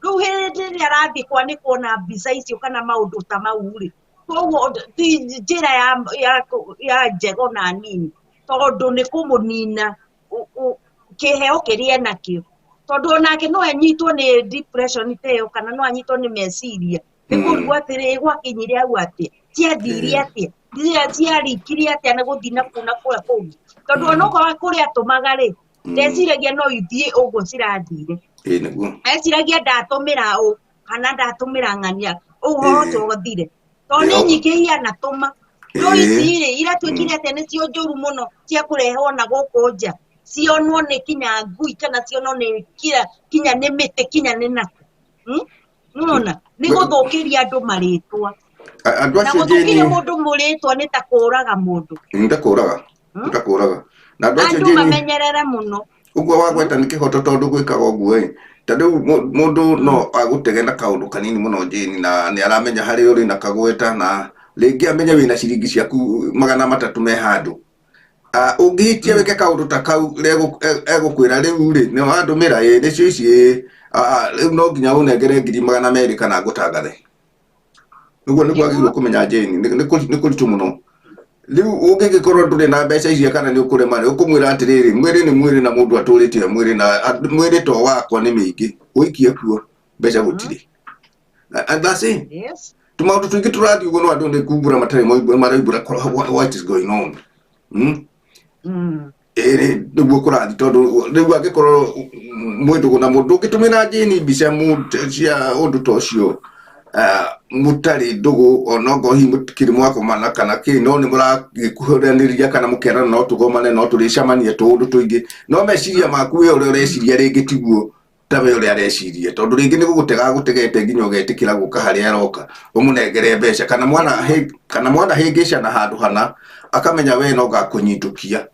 Rĩu hĩndĩ ĩrĩa arathiĩ kwanĩkwo na mbica icio kana maũndũ ta mau rĩ, koguo ti njĩra ya njega ona nini, tondũ nĩ kũmũnina kĩheo kĩrĩa enakĩo, tondũ onake no anyitwo nĩ depression ta ĩyo, kana no anyitwo nĩ meciria nĩ kũrigwo atĩrĩ, gwakinyire hau atĩa, ciathire atĩa, ciarikirie atĩa na gũthiĩ na kũu na kũrĩa kũngĩ, tondũ onokorwo kũrĩa atũmaga rĩ, ndeciragia no ithiĩ ũguo cirathire. Ĩĩ, nĩguo. Eciragia ndatũmĩra ũ kana ndatũmĩra ng'ania, ũhoro ũcio ũthire, tondũ nĩ nyingĩ ianatũma. No ici rĩ, iratuĩkire atĩa nĩcio njũru mũno cia kũrehwo na gũkũ nja, cionwo nĩ kinya ngui kana cionwo nĩ kira kinya nĩ mĩtĩ kinya nĩ nakũ. Nĩwona nĩ gũthũkĩria andũ marĩtwa. Andũ Na acio gũthũkĩria Jane mũndũ mũrĩtwa nĩ ta kũraga mũndũ. Nĩ ta kũraga, nĩ ta kũraga. Na andũ acio Andũ Jane, mamenyerere mũno. Ũguo wagweta nĩ kĩhoto, tondũ gwĩkaga ũguo ĩ, ta rĩu mũndũ no agũtege na kaũndũ kanini mũno, Jane, na nĩ aramenya harĩa ũrĩ na kagweta, na rĩngĩ amenye wĩna ciringi ciaku 300 me handũ. Ũngĩhĩtia wĩke kaũndũ ta kau, egũkwĩra rĩu rĩ, nĩ wandũmĩra ĩ, nĩcio ici ĩ, rĩu no nginya ũnengere 200,000 kana ngũtangathe. Ũguo nĩguo agĩrĩirwo kũmenya, Jane, nĩ kũritũ mũno. Rĩu ũngĩgĩkorwo ndũrĩ na mbeca icio kana nĩ ũkũrema rĩ, ũkũmwĩra atĩrĩrĩ, mwĩrĩ nĩ mwĩrĩ na mũndũ atũrĩte e mwĩrĩ, na mwĩrĩ to wakwa nĩ mĩingĩ, ũikie kuo mbeca gũtirĩ. And that's it. Tũmaũndũ tũingĩ tũrathiĩ ũguo, no andũ nĩ kumbũra matarĩ maraimbũra what is going on. Ĩrĩ nĩguo kũrathiĩ, tondũ rĩu angĩkorwo mwĩ ndũgũ na mũndũ, ndũngĩtũmĩra Jane mbica cia ũndũ ta ũcio, mũtarĩ ndũgũ, onokorwo hihi mũtikĩrĩ mwakomana kana kĩ, no nĩ mũragĩkuhĩrĩria kana mũkerana no tũgomane, no tũrĩcemania tũũndũ tũingĩ, no meciria maku we ũrĩa ũreciria rĩngĩ tiguo. tawe ũrĩa areciria tondũ rĩngĩ nĩ gũgũtega agũtegete nginya ũgetĩkĩra gũka harĩa aroka ũmũnengere mbeca kana mwana kana mwana hĩngĩcana handũ hana akamenya we no ngakũnyitũkia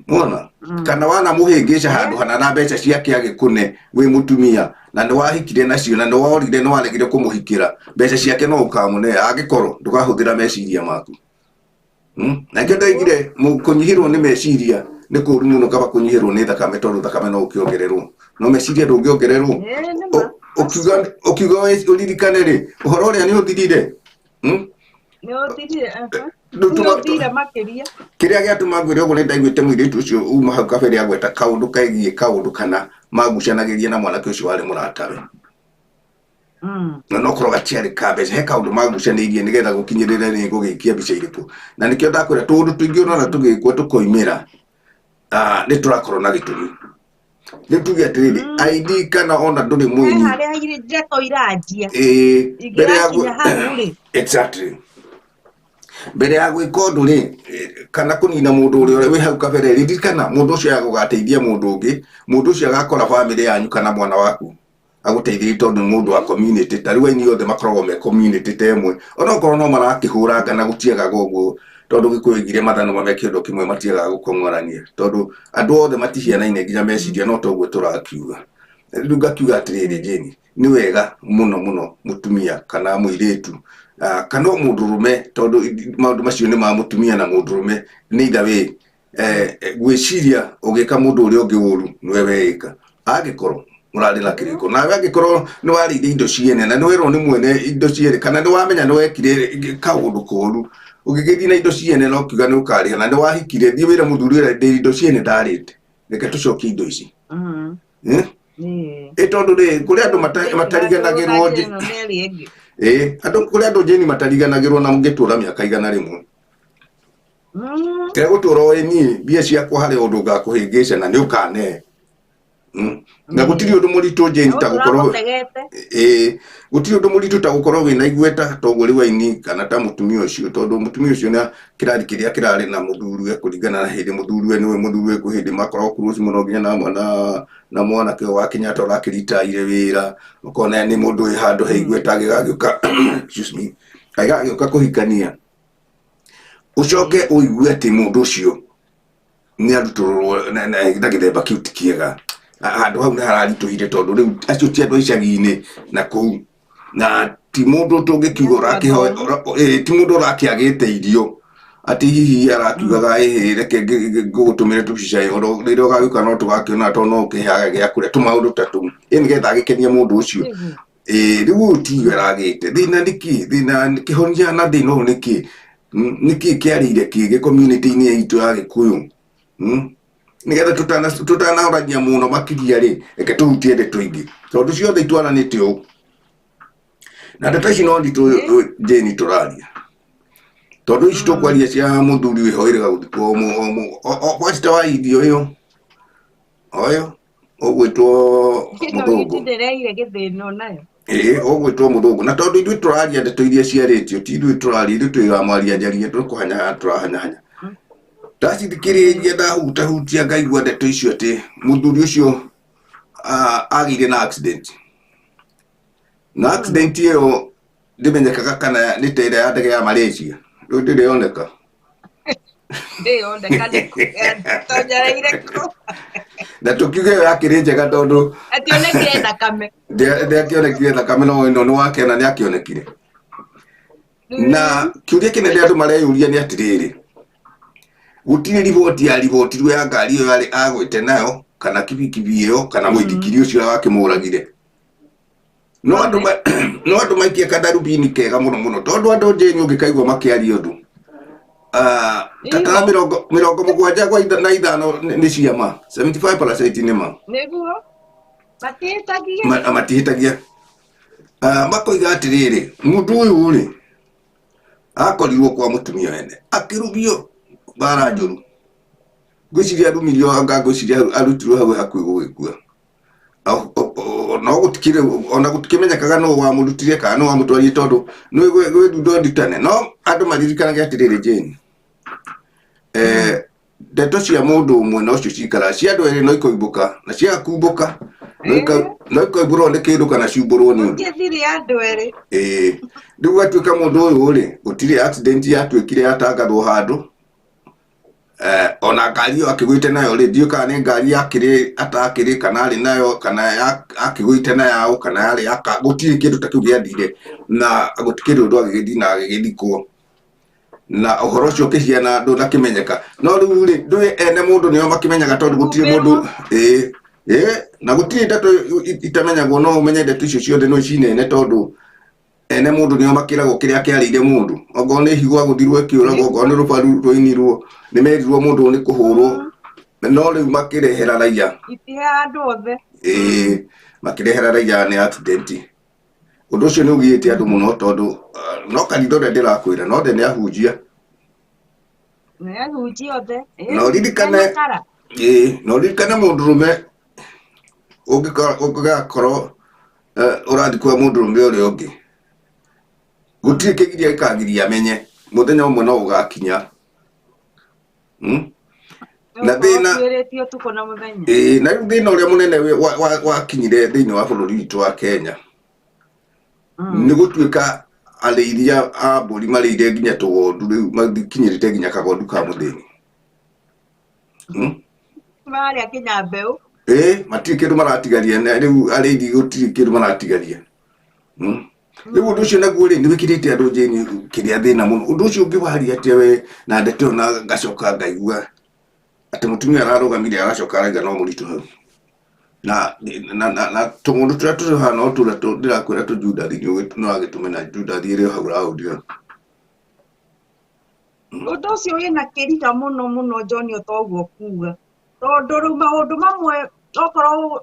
mona kana wana mũhĩngĩca handũ hana na mbeca ciake agĩkũne wĩ mũtumia na nĩ wahikire nacio na nĩ worire nĩ waregire kũmũhikĩra mbeca ciake no ũkamũne angĩkorwo ndũkahũthĩra meciria maku. Na nĩkĩo ndoigire kũnyihĩrwo nĩ meciria nĩ kũũru mũno kaba kũnyihĩrwo nĩ thakame tondũ thakame no ũkĩongererwo no meciria ndũngĩongererwo. Ĩĩ, nĩ ma. Ũkiuga ũririkane rĩ ũhoro ũrĩa nĩ ũthirire. Nĩ ũthirire, aha. Rĩu Nĩ ũthire makĩria. Kĩrĩa gĩatũma ngwĩre ũguo nĩ ndaiguĩte mũirĩtu ũcio uma hau kabere agweta kaũndũ kegiĩ kaũndũ kana magucanagĩria na mwanake ũcio warĩ mũratawe. Na no korwo gatiarĩ ka mbeca he kaũndũ magucanĩirie nĩgetha gũkinyĩrĩre nĩ ngũgĩikia mbica irĩkũ na nĩkĩo ndakwĩra tũũndũ tũingĩ ũrona tũgĩkwo tũkoimĩra nĩ tũrakorwo na gĩtũmi. Rĩu tuge atĩrĩrĩ ID kana ona ndũrĩ He mũini harĩa ndeto iranjia. Ĩĩ, mbere ya Ingĩgakinya hau rĩ. Exactly. Mbere ya gwĩka ũndũ rĩ kana kũnina mũndũ ũrĩa wĩ hau kabere ririkana mũndũ ũcio agũgateithia mũndũ ũngĩ mũndũ ũcio agakora bamĩrĩ yanyu kana mwana waku agũteithĩrĩria tondũ nĩ mũndũ wa community ta rĩu aini othe makoragwo me community ta ĩmwe onokorwo no marakĩhũranga na gũtiagaga ũguo tondũ Gĩkũyũ oigire mathanwa me kĩondo kĩmwe matiagaga gũkong'orania tondũ andũ othe matihianaine nginya meciria no toguo tũrakiuga. Rĩu ngakiuga atĩrĩrĩ Jane nĩ wega mũno mũno mũtumia kana mũirĩtu kana o mũndũrũme tondũ maũndũ macio nĩ ma mũtumia na mũndũrũme nĩ either way gwĩciria ũgĩka mũndũ ũrĩa ũngĩ ũru nĩwe weĩka angĩkorwo mũrarĩ na kĩrĩko nawe angĩkorwo nĩ warĩire indo ciene na nĩ werwo nĩ mwene indo ciene kana nĩ wamenya nĩ wekire kaũndũ koru ũgĩgĩthiĩ na indo ciene na ũkiuga nĩ ũkarĩha na nĩ wahikire thiĩ wĩre mũthuri ũrĩa ndĩ indo ciene ndarĩte reke tũcokie indo ici. Ĩĩ. Ĩ tondũ rĩ kũrĩ andũ matariganagĩrwo Ĩno nĩ ĩrĩa ĩngĩ. Ĩ andũ kũrĩ andũ Jane matariganagĩrwo na mũngĩtũra mĩaka 100. Kĩrĩa gũtũra ũĩ niĩ mbia ciakwa harĩ ũndũ ngakũhĩngĩca na nĩ ũkane. Na gũtirĩ ũndũ mũritũ Jane ta gũkorwo Ũtũra ĩ gũtirĩ ũndũ mũritũ ta gũkorwo wĩna igweta toguo rĩu aini kana ta mũtumia ũcio tondũ mũtumia ũcio na kĩrathi kĩrĩa kĩrarĩ na mũthuriwe kũringana na hĩndĩ mũthuriwe nĩwe mũthuriwe kwĩ hĩndĩ makoragwo close mũno nginya na mwana na mwanake ũyũ wa Kenyatta ũrakĩritaire wĩra ũkona nĩ mũndũ wĩ handũ he igweta agĩgagĩũka excuse me agĩgagĩũka kũhikania ũcoke ũigue atĩ mũndũ ũcio nĩ arutũrũrwo na gĩthemba kĩu ti kĩega. Handũ hau nĩ hararitũhire tondũ rĩu acio ti andũ a icagi-inĩ na kũu na ti mũndũ tũngĩkiuga ũrakĩhoya ti mũndũ ũrakĩagĩte irio atĩ hihi arakiugaga ĩhĩ reke ngũgũtũmĩre tũcica rĩrĩa ũgagĩũka no tũgakĩona tondũ no ũkĩheage gĩa kũrĩa tũmaũndũ ta tũu ĩ nĩgetha agĩkenie mũndũ ũcio. Ĩ rĩu ũyũ tiwe aragĩte thĩna nĩkĩ thĩna kĩhonia na thĩna ũyũ nĩkĩ nĩkĩ kĩarĩire kĩngĩ community-inĩ itũ ya Gĩkũyũ. Nĩgetha tũtanaorania mũno makĩria rĩ reke tũhutie ndeto ingĩ tondũ ciothe itwaranĩte ũũ na ndeto ici no nditũ Jane tũraria tondũ ici tũkwaria cia mũthuri wĩho ĩrĩga gũthikwo kwacita wa irio ĩyo oyo ũgwĩtwo mũthũngũ Ndĩreire gĩthĩno nayo. Ĩĩ ũgwĩtwo mũthũngũ na tondũ ithuĩ tũraria ndeto iria ciarĩtio ti ithuĩ tũraria ithuĩ twĩramwaria njarie tũkũhanyahanya tũrahanyahanya ndacithikĩrĩria ndahutahutia ngaigua ndeto icio atĩ mũthuri ũcio agĩire na accident na accident ĩyo ndĩmenyekaga kana nĩ ta ĩrĩa ya ndege ya Malaysia rĩu ndĩrĩ yoneka Ndĩyoneka nĩ tonyereire kũ. Na tũkiuge ĩyo yakĩrĩ njega tondũ Ationekire thakame. Ndĩakĩonekire thakame no ĩno nĩ wakena nĩ akĩonekire. Na kĩũria kĩnene andũ mareyũria nĩ atĩrĩrĩ gũtirĩ riboti ya ribotirwo ya ngari ĩyo yarĩ agwĩte nayo kana kibikibi ĩyo kana mũithikiri ũcio wakĩmũragire. No andũ maikie kadarubini kega mũno mũno tondũ andũ Jane ũngĩkaigua makĩaria ũndũ ta 75 na nĩ cia ma 75% nĩ ma. Nĩguo matihĩtagia. Matihĩtagia. Makoiga atĩrĩrĩ mũndũ ũyũ rĩ akorirwo kwa mũtumia wene akĩrumio mbara njũru ngwĩciria arumirio anga ngwĩciria arutirwo hau hakuhĩ gũgĩkua no gũtikĩrĩ ona gũtikĩmenyekaga nũ wamũrutire kana nũ wamũtwarire tondũ nĩ gwĩ ndutane no andũ maririkanage atĩrĩrĩ Jane ndeto cia mũndũ ũmwe no cio cikaraga cia andũ erĩ no ikoimbũka na ciaga kumbũka No ikoimbũrwo nĩ kĩndũ kana ciumbũrwo nĩ ũndũ. Gũtirĩ thiri ya andũ erĩ. Ĩĩ, rĩu gwatuĩka mũndũ ũyũ rĩ, gũtirĩ accident yatuĩkire yatangathwo handũ. Ona ngari ĩyo akĩgwĩte nayo rĩ, ndiũĩ kana nĩ ngari yakĩrĩ atakĩrĩ kana arĩ nayo kana akĩgwĩte na yaũ kana yarĩ yaka, gũtirĩ kĩndũ ta kĩu gĩathire na gũtikĩrĩ ũndũ agĩgĩthiĩ na agĩgĩthikwo na ũhoro ũcio ũkĩhiana ndũnakĩmenyeka. No rĩu rĩ, ndũĩ ene mũndũ nĩo makĩmenyaga tondũ gũtirĩ mũndũ. Ĩĩ ĩĩ, na gũtirĩ ndeto itamenyagwo, no ũmenye ndeto icio ciothe no icinene tondũ ene mũndũ nĩo makĩragwo kĩrĩa kĩarĩire mũndũ. Okorwo nĩ higo agũthirwo ĩkĩũragwo, okorwo nĩ rũbaru rwainirwo, nĩ merirwo mũndũ nĩ kũhũrwo, no rĩu makĩrehera raia. Itiheaga andũ othe. Ĩĩ, makĩrehera raia nĩ accident. Ũndũ ũcio nĩ ũgiĩte andũ mũno tondũ no kanitha ũrĩa ndĩrakwĩra no othe nĩ ahunjia. Nĩ ahunjia othe. Na ũririkane, ĩĩ, na ũririkane mũndũrũme ũngĩgakorwo ũrathiĩ kwa mũndũrũme ũrĩa ũngĩ, gũtirĩ kĩgiria gĩkagiria amenye mũthenya ũmwe no ũgakinya. Na thĩna ũtukũ na mũthenya. Ĩĩ, na rĩu thĩna ũrĩa mũnene wakinyire thĩinĩ wa bũrũri witũ wa Kenya nĩ gũtuĩka arĩithia a mbũri marĩire nginya tũgondu, rĩu makinyĩrĩte nginya kagondu ka mũthĩni. Marĩa nginya mbeũ. Ĩĩ, matirĩ kĩndũ maratigaria, na rĩu arĩithi gũtirĩ kĩndũ maratigaria. Rĩu ũndũ ũcio naguo rĩ, nĩ wĩkĩrĩte andũ njĩni kĩrĩa thĩna mũno. Ũndũ ũcio ũngĩ waria atĩa we na ndeto ĩyo, na ngacoka ngaigua atĩ mũtumia ararũgamire aracoka araiga no mũritũ hau na na na na tũmũndũ tũrĩa tũrĩ haha no tũrĩa ndĩrakwĩra tũ Judathi nĩ wagĩtũmena Judathi ĩrĩ o hau raundi hau. Ũndũ ũcio wĩna kĩriga mũno mũno, John, o toguo kuga, tondũ rĩu maũndũ mamwe okorwo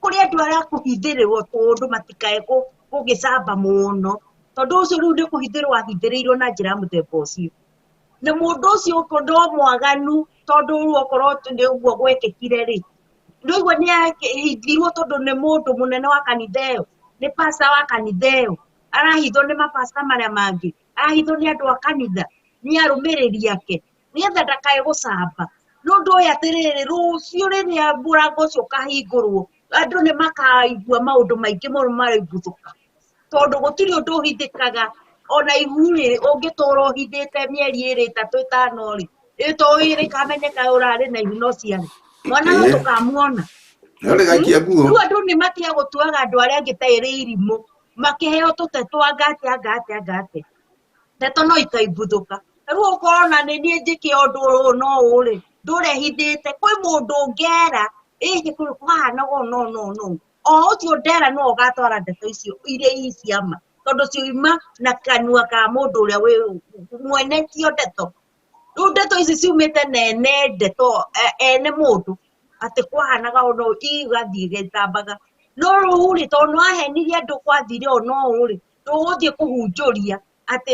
kũrĩ andũ arĩa kũhithĩrĩrwo tũndũ matikae gũgĩcamba mũno, tondũ ũcio rĩu nĩ kũhithĩrwo ahithĩrĩirwo na njĩra ya mũthemba ũcio, na mũndũ ũcio okorwo no mwaganu, tondũ rĩu okorwo nĩ ũguo gwekĩkire rĩ, ndũigua nĩ ahithirwo tondũ nĩ mũndũ mũnene wa kanitha ĩyo, nĩ pastor wa kanitha ĩyo, arahithwo nĩ mapasta marĩa mangĩ, arahithwo nĩ andũ a kanitha, nĩ arũmĩrĩri ake, nĩgetha ndakae gũcamba. Nĩ ũndũ ũyũ atĩrĩrĩ, rũciũ rĩrĩa mũrango ũcio ũkahingũrwo, andũ nĩ makaigua maũndũ maingĩ mũno maraiguthũka, tondũ gũtirĩ ũndũ ũhithĩkaga. Ona ihu rĩ, ũngĩtũra ũhithĩte mĩeri 2, 3, 5 rĩ, ĩtoĩ rĩkamenyeka ũrarĩ na ihu, no ciarĩ mwana no tũkamuona. No rĩgaikia nguo. Rĩu andũ nĩ matiga gũtuaga andũ arĩa angĩ ta ĩrĩ irimũ, makĩheo tũteto anga atĩa anga atĩa anga atĩa, ndeto no ikaimbuthũka. Rĩu ũkona nĩ niĩ njĩke ũndũ ũyũ no ũũ rĩ, ndũre hithĩte kwĩ mũndũ ũngera ĩhĩ kũhana ũũ no no no o ũcio ndera no ũgatwara ndeto icio iria i ciama, tondũ cioima na kanua ka mũndũ ũrĩa wĩ mwene cio ndeto. Rĩu ndeto ici ciumĩte nene ndeto ene mũndũ atĩ kwahanaga ũũ no igathiĩ igĩtambaga, no rĩu rĩ, tondũ nĩwahenirie andũ kwathire ũũ no ũũ rĩ, ndũgũthiĩ kũhunjũria atĩ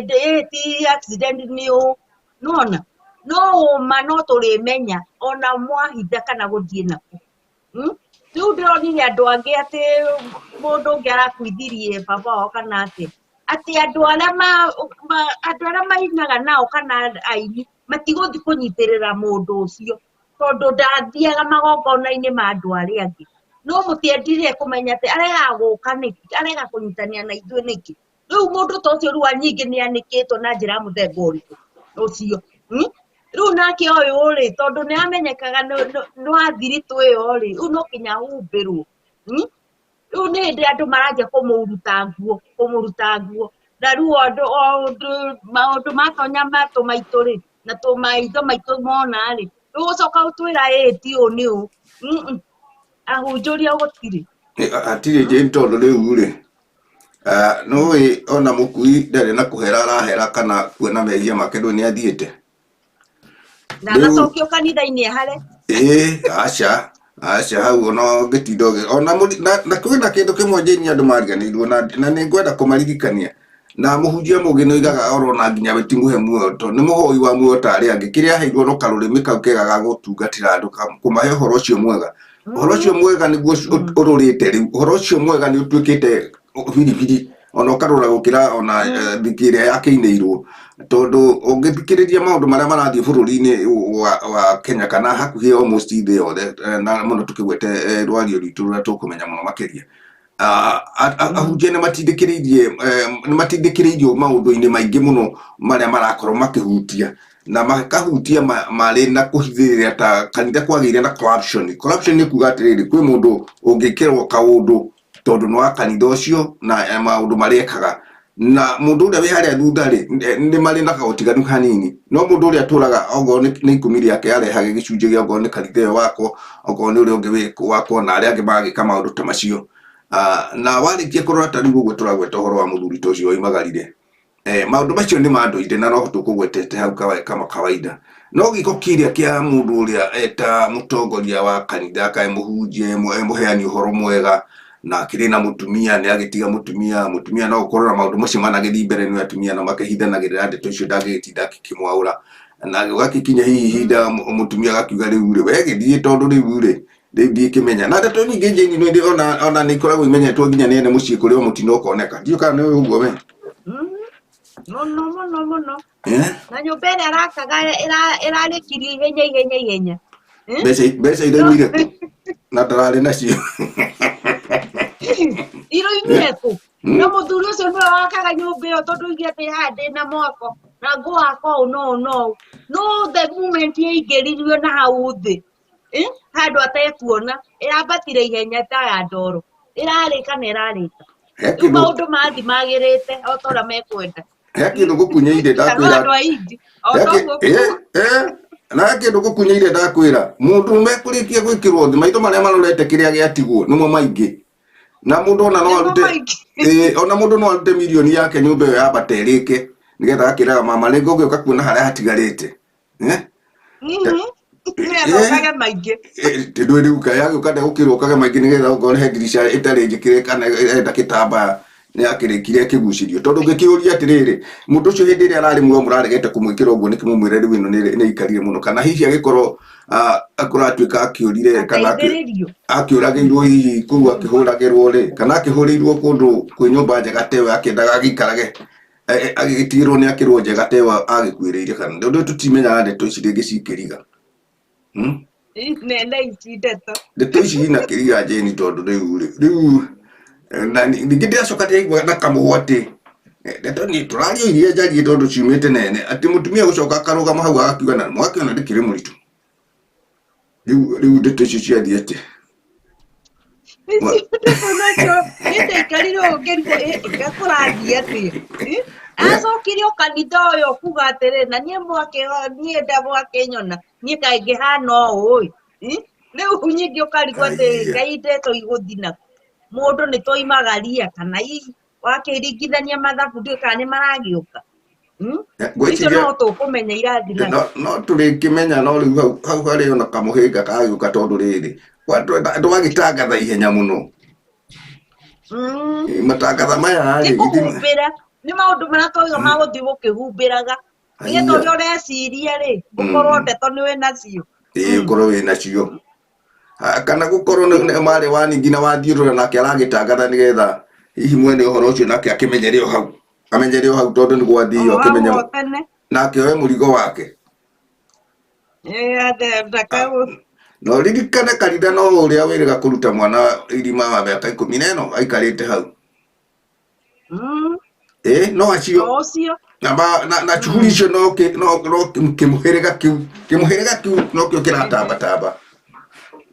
ti accident nĩ ũũ nona no ũma no tũrĩmenya ona mwahitha kana gũthiĩ nakũ. Rĩu ndĩronire andũ angĩ atĩ mũndũ ũngĩ arakuithirie baba wao kana atĩ atĩ andũ arĩa andũ arĩa mainaga nao kana aini matigũthiĩ kũnyitĩrĩra mũndũ ũcio tondũ ndathiaga magongona-inĩ ma andũ arĩa angĩ. No mũtiendire kũmenya atĩ aregaga gũka nĩkĩ, arega kũnyitanĩra na ithuĩ nĩkĩ. Rĩu mũndũ ta ũcio rĩu nyingĩ nĩ anĩkĩtwo na njĩra ya mũthemba ũrĩkũ ũcio? Rĩu nake ũyũ rĩ, tondũ nĩ amenyekaga nĩ wa thiritũ ĩyo rĩ, rĩu no nginya ahumbĩrwo. Rĩu nĩ hĩndĩ andũ maranjia kũmũruta nguo, kũmũruta nguo, na rĩu andũ o ũndũ maũndũ matonya matũ maitũ rĩ, na tũmaitho maitũ mona rĩ, rĩu ũcoka ũtwĩra ĩĩ ti ũũ nĩ ũũ. Ahunjũria gũtirĩ. Hatirĩ njĩni tondũ rĩu rĩ, nĩũĩ ona mũkui ndarĩ na kũhera arahera kana kuona mehia make, ndũĩ nĩ athiĩte. Na agacokio kanitha-inĩ hare. Ĩĩ, aca aca, hau ona ũngĩtinda ona na kwĩna kĩndũ kĩmwe njĩni andũ mariganĩirwo na nĩ ngwenda kũmaririkania, na mũhunjia mũgĩ nĩ oigaga orona nginya we ti mũhe muoyo tondũ nĩ mũhoi wa muoyo ta arĩa angĩ, kĩrĩa aheirwo no karũrĩmĩ kau kega ga gũtungatĩra andũ, kũmahe ũhoro ũcio mwega. Ũhoro ũcio mwega nĩguo ũrũrĩte rĩu, ũhoro ũcio mwega nĩ ũtuĩkĩte biribiri. Ona ũkarora gũkĩra ona thiki ĩrĩa yakĩinĩirwo, tondũ ũngĩthikĩrĩria maũndũ marĩa marathiĩ bũrũri-inĩ wa Kenya kana hakuhĩ almost thĩ yothe, na mũno tũkĩgwete rwario rwitũ rũrĩa tũkũmenya mũno makĩria, ahunjia nĩ matindĩkĩrĩirie, nĩ matindĩkĩrĩirio maũndũ-inĩ maingĩ mũno marĩa marakorwo makĩhutia na makahutia marĩ na kũhithĩrĩra ta kanitha kwagĩire na corruption. Corruption nĩ kuga atĩrĩrĩ, kwĩ mũndũ ũngĩkĩrwo kaũndũ tondũ nĩ wa kanitha ũcio na maũndũ marĩa ekaga, na mũndũ ũrĩa wĩ harĩa thutha rĩ, nĩ marĩ na kaũtiganu hanini, no mũndũ ũrĩa atũraga okorwo nĩ ikũmi rĩake arehage gĩcunjĩ gĩa okorwo nĩ kanitha ĩyo wakwo, okorwo nĩ ũrĩa ũngĩ wakwo, na arĩa angĩ magagĩka maũndũ ta macio. Na warĩkia kũrora ta rĩu ũguo tũragweta ũhoro wa mũthuri ta ũcio woimagarire, maũndũ macio nĩ ma ndũire na no tũkũgwetete hau kama kawaida, no gĩko kĩrĩa kĩa mũndũ ũrĩa eta mũtongoria wa kanitha kae mũhunjia, e mũheani ũhoro mwega na akĩrĩ na mũtumia, nĩ agĩtiga mũtumia. Mũtumia no gũkorwo na maũndũ macio managĩthiĩ mbere nĩ atumia no makĩhithanagĩrĩra ndeto icio, ndangĩgĩtinda akĩmwaũra, na gũgagĩkinya hihi ihinda mũtumia agakiuga rĩu rĩ we gĩthiĩ, tondũ rĩu rĩ rĩu ndikĩmenya. Na ndeto nyingĩ njĩni nĩ ona nĩ ikoragwo imenyetwo nginya nĩ ene mũciĩ kũrĩa o mũtino ũkoneka. Ndiũĩ kana nĩ ũguo we. Mũno mũno mũno. Na nyũmba ĩrĩa arakaga ĩrarĩkirio ihenya ihenya ihenya. Mbeca iroimire kũ na ndararĩ nacio? Iroimire kũ? Na mũthuri ũcio nĩwe wakaga nyũmba ĩyo, tondũ oigire atĩ haha ndĩna mwako na ngũwaka ũũ no ũũ no ũũ. No the moment yaingĩririo na hau thĩ, handũ atekuona, ĩrambatire ihenya ta ya ndoro, ĩrarĩka na ĩrarĩka. He Rĩu kĩndũ maũndũ mathi magĩrĩte o ta ũrĩa mekwenda. He kĩndũ gũkunyeire Kana ndakwĩra. andũ a Indi o He ta ũguo. Na he kĩndũ gũkunyeire ndakwĩra, mũndũ mekũrĩkia gwĩkĩrwo thĩ, maitho marĩa marorete kĩrĩa gĩatigwo nĩmo maingĩ, na mũndũ ona no Nĩmo arute maingĩ. Ona mũndũ no arute mirioni yake nyũmba ĩyo yambate ĩrĩke, nĩgetha akĩraga mama rĩngĩ ũgĩũka kuona harĩa hatigarĩte. Nĩgetha ũkage maingĩ. Ndũ rĩu kaĩ agĩũka ndegũkĩrwo ũkage maingĩ, nĩgetha okorwo he ndirica ĩtarĩ njĩkĩre kana ĩrenda gĩtambaya nĩ akĩrĩkire akĩgucĩrio, tondũ ngĩkĩũria atĩrĩrĩ, mũndũ ũcio hĩndĩ ĩrĩa ararĩ muoyo mũraregete kũmwĩkĩra ũguo nĩkĩ? Mũmwĩre rĩu ĩno nĩ ikarire mũno, kana hihi agĩkorwo akũratuĩka akĩũrire kana Ateithĩrĩrio. Akĩũragĩirwo hihi kũu, akĩhũragĩrwo rĩ, kana akĩhũrĩirwo kũndũ kwĩ nyũmba njega ta ĩyo akĩendaga agĩikarage, agĩgĩtigĩrwo nĩ akĩrwo njega ta ĩyo agĩkuĩrĩire, kana ũndũ tũtimenyaga ndeto ici rĩngĩ cikĩriga. Nene ici ndeto. Ndeto ici ina kĩriga Jane, tondũ rĩu rĩ rĩu na ningĩ ndĩracoka ndĩraigua na kamũhwa atĩ ndeto nĩ tũraria iria njarie tondũ ciumĩte nene, atĩ mũtumia gũcoka akarũgama hau agakiuga na mwakĩona ndĩkĩrĩ mũritũ. Rĩu ndeto icio ciathiĩ atĩa? Icio ndeto nacio niĩ ndaikarire ũũ ngĩrigwo kũrathiĩ atĩa. Acokire o kanitha ũyũ kuga atĩrĩ, na niĩ mwakĩ niĩ nda mwakĩnyona niĩ kaĩ ngĩhana ũũ ĩ. Rĩu nyingĩ ũkarigwo atĩ Aiya. Ngai, ndeto igũthiĩ nakũ? Mũndũ nĩ twoimagaria kana hihi wakĩringithania mathabu, ndiũĩ kana nĩ maragĩũka. Icio Ngwĩciria no tũkũmenya irathi no no tũrĩkĩmenya, no rĩu hau harĩ ona kamũhĩnga kagĩũka, tondũ rĩrĩ andũ agĩtangatha ihenya mũno. Matangatha maya Nĩ rĩ kũhumbĩra, nĩ maũndũ marĩa twauga magũthiĩ gũkĩhumbĩraga nĩgetha Aiya. ũrĩa ũreciria rĩ ũkorwo ndeto nĩ wĩ nacio. Ĩĩ, ũkorwo wĩ nacio. Kana gũkorwo nĩ marĩ wa ningĩ na wathiũrũra nake aragĩtangatha nĩgetha hihi mwene ũhoro ũcio nake akĩmenyere o hau, amenyere o hau, tondũ nĩ gwathio O hau akĩmenye o tene. Nake oe mũrigo wake. Na ũririkane kanitha no ũrĩa wĩrĩga kũruta mwana irima wa mĩaka 14 aikarĩte hau. Ĩ no acio O ũcio. Na shughuli icio no kĩmũhĩrĩga kĩu, kĩmũhĩrĩga kĩu nokĩo kĩratambatamba,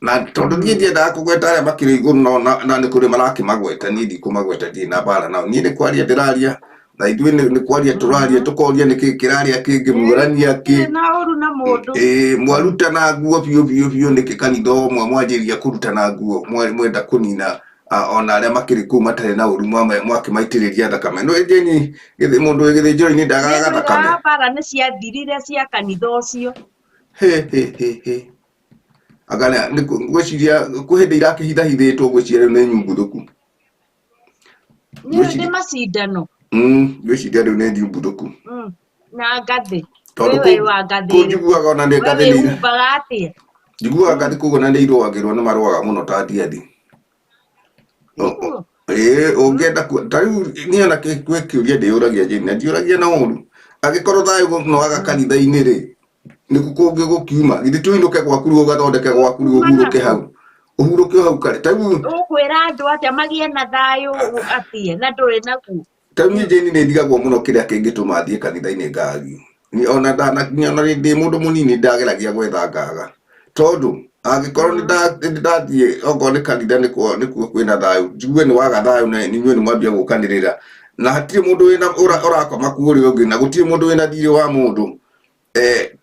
na tondũ niĩ ndiendaga kũgweta arĩa makĩrĩ igũrũ, no na nĩ kũrĩ marakĩmagweta, niĩ ndikũmagweta, ndirĩ na mbara nao. Niĩ nĩ kwaria ndĩraria, na ithuĩ nĩ kwaria tũraria, tũkoria nĩkĩ kĩraria kĩngĩ muorania kĩ Ndirĩ na ũru na mũndũ. Ĩĩ, mwarutana nguo biũ biũ biũ nĩkĩ? Kanitha ũmwe mwanjĩrĩria kũrutana nguo, mwenda kũnina ona arĩa makĩrĩ kũu matarĩ na ũru, mwakĩmaitĩrĩria thakame. No ĩndĩ ni mũndũ wĩ gĩthĩnjĩro-inĩ ndagaga thakame. Nĩ mbara nĩ ciathirire cia kanitha ũcio. He he he he, anga nĩ ngwĩciria kwĩ hĩndĩ irakĩhithahithĩtwo, ngwĩciria rĩu nĩ nyumbuthũku. Nĩ nĩ macindano. Ngwĩciria rĩu nĩ nyumbuthũku. Na ngathĩ. Tondũ Wewe wa ngathĩ kũu ĩrĩkũ? njiguaga ona nĩ We ngathĩ nĩ wĩhumbaga atĩa? Njiguaga ngathĩ kũu ona nĩ irũagĩrwo, nĩ marũaga mũno ta ndiathi. Nĩguo. Ĩĩ ũngĩenda ta rĩu niĩ ona gwĩ kĩũria ndĩyũragia Jane, na ndiũragia na ũru. Angĩkorwo thayũ no waga kanitha-inĩ rĩ, nĩkũ kũngĩ gũkiuma? Githĩ tũinũke gwaku rĩu ũgathondeke gwaku rĩu Kuma ũhurũke nakũ? hau. Ũhurũke o hau kare. Ta rĩu Ũkwĩra andũ atĩa magĩe na thayũ atĩa na ndũrĩ naguo? Ta rĩu niĩ Jane nĩ ndigagwo mũno kĩrĩa kĩngĩtũma thiĩ kanitha-inĩ ngagio. Niĩ ona ndanakinya ona ndĩ mũndũ mũnini ndageragia gwetha ngaga. Tondũ angĩkorwo nĩ ndathiĩ okorwo nĩ kanitha nĩkuo nĩkuo kwĩna thayũ, njigue nĩ waga thayũ na inyuĩ nĩ mwambia gũkanĩrĩra. Na hatirĩ mũndũ wĩna ũrakoma ku ũrĩa ũngĩ na gũtirĩ mũndũ wĩna thirĩ wa mũndũ.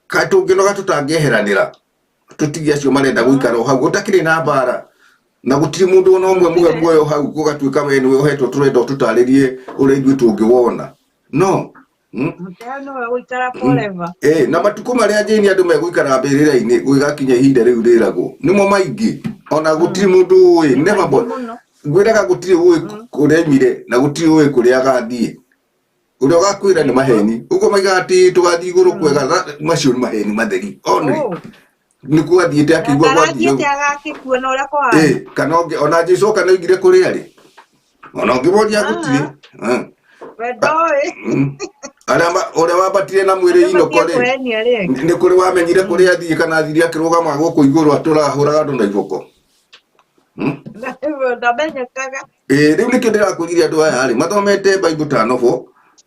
Kaĩ tũngĩnoga tũtangĩeheranĩra tũtige acio marenda gũikara o hau gũtakĩrĩ na mbara na gũtirĩ mũndũ ona ũmwe mũhe muoyo hau gũgatuĩka we nĩwe ũhetwo tũrenda ũtũtarĩrie ũrĩa ithuĩ tũngĩwona no Mũteo nĩwe gũikara forever. Na matukũ marĩa Jane andũ megũikara mbĩrĩra-inĩ gũgĩgakinya ihinda rĩu rĩragwo nĩmo maingĩ ona gũtirĩ mũndũ ũĩ Nĩ never maingĩ mũno. Ngwĩraga gũtirĩ ũĩ kũrĩa aimire na gũtirĩ ũĩ kũrĩa agathiĩ. Ũrĩa ũgakwĩra nĩ maheni. Ũguo maigaga atĩ tũgathiĩ igũrũ kwega, macio nĩ maheni matheri. Only. Nĩ kwathiĩte akĩigua gwathiĩ Ndarathiĩte agakĩkua na ũrĩa kũhana. Kana ũngĩ, ona Jesu oka nĩoigire kũrĩa arĩ. Ona ũngĩmoria gũtirĩ. We ndoĩ. Arĩa ũrĩa wambatire na mwĩrĩ Andũ inoko matige rĩ, kũhenia rĩngĩ. nĩ kũrĩ wamenyire kũrĩa athiĩ kana athire akĩrũgama gũkũ igũrũ atũrahũraga andũ na iboko. Ndamenyekaga. Rĩu nĩkĩo ndĩrakwĩrire andũ aya rĩ, mathomete Bible ta novel,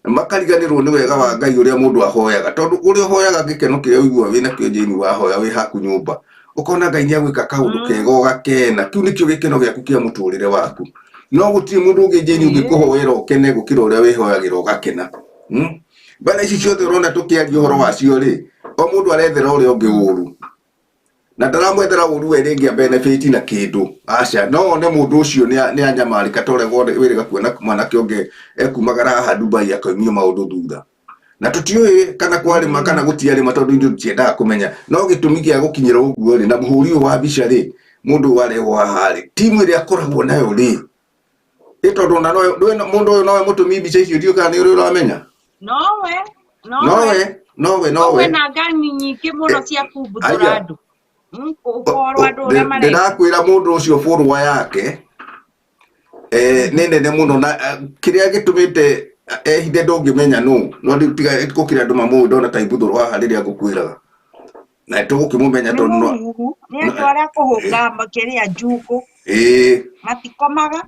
makariganĩrwo nĩ wega wa Ngai ũrĩa mũndũ ahoyaga. Tondũ ũrĩa ũhoyaga gĩkeno kĩrĩa ũiguaga wĩna kĩo Jane wahoya wĩ haku nyũmba, ũkona Ngai nĩ agwĩka kaũndũ kega ũgakena. Kĩu nĩkĩo gĩkeno gĩaku kĩa mũtũrĩre waku. No gũtirĩ mũndũ ũngĩ Jane ũngĩkũhoera ũkene gũkĩra ũrĩa wĩhoyagĩra ũgakena. Mbara ici ciothe ũrona tũkĩaria ũhoro wacio rĩ, o mũndũ arethera ũrĩa ũngĩ ũru. Na ndaramwethera ũru we rĩngĩ a benefit na kĩndũ. Aca, no one mũndũ ũcio nĩ anyamarĩka ta ũrĩa wĩrĩga kuona mwanake ũngĩ ekumagara haha Dubai akoimio maũndũ thutha. Na tũtiũĩ kana kwarĩma kana gũtiarĩma tondũ ithuĩ tũtiendaga kũmenya. No gĩtũmi gĩa gũkinyĩra ũguo rĩ, na mũhũri ũyũ wa mbica rĩ, mũndũ ũyũ arehwo haha rĩ, timu ĩrĩa akoragwo nayo rĩ, ĩ tondũ ona nowe, ndũĩ mũndũ ũyũ nowe mũtũmi mbica icio ndiũĩ kana nĩ ũrĩ ũramenya? Nowe, nowe. Nowe, nowe, nowe. Koguo ena ngani nyingĩ mũno cia kumbuthũra Aya. andũ. Kũhorwo andũ ũrĩa mareka. Ndĩrakwĩra mũndũ ũcio bũrũa yake, nĩ nene mũno na kĩrĩa gĩtũmĩte ehithe ndũngĩmenya nũ, no rĩu tiga gũkĩra andũ mamũĩ ndona ta ibuthũrwo haha rĩrĩa ngũkwĩraga. Na tũgũkĩmũmenya Nĩ tondũ no mũhuhu, nĩ andũ arĩa kũhũnga makĩrĩa njũngũ. Matikomaga.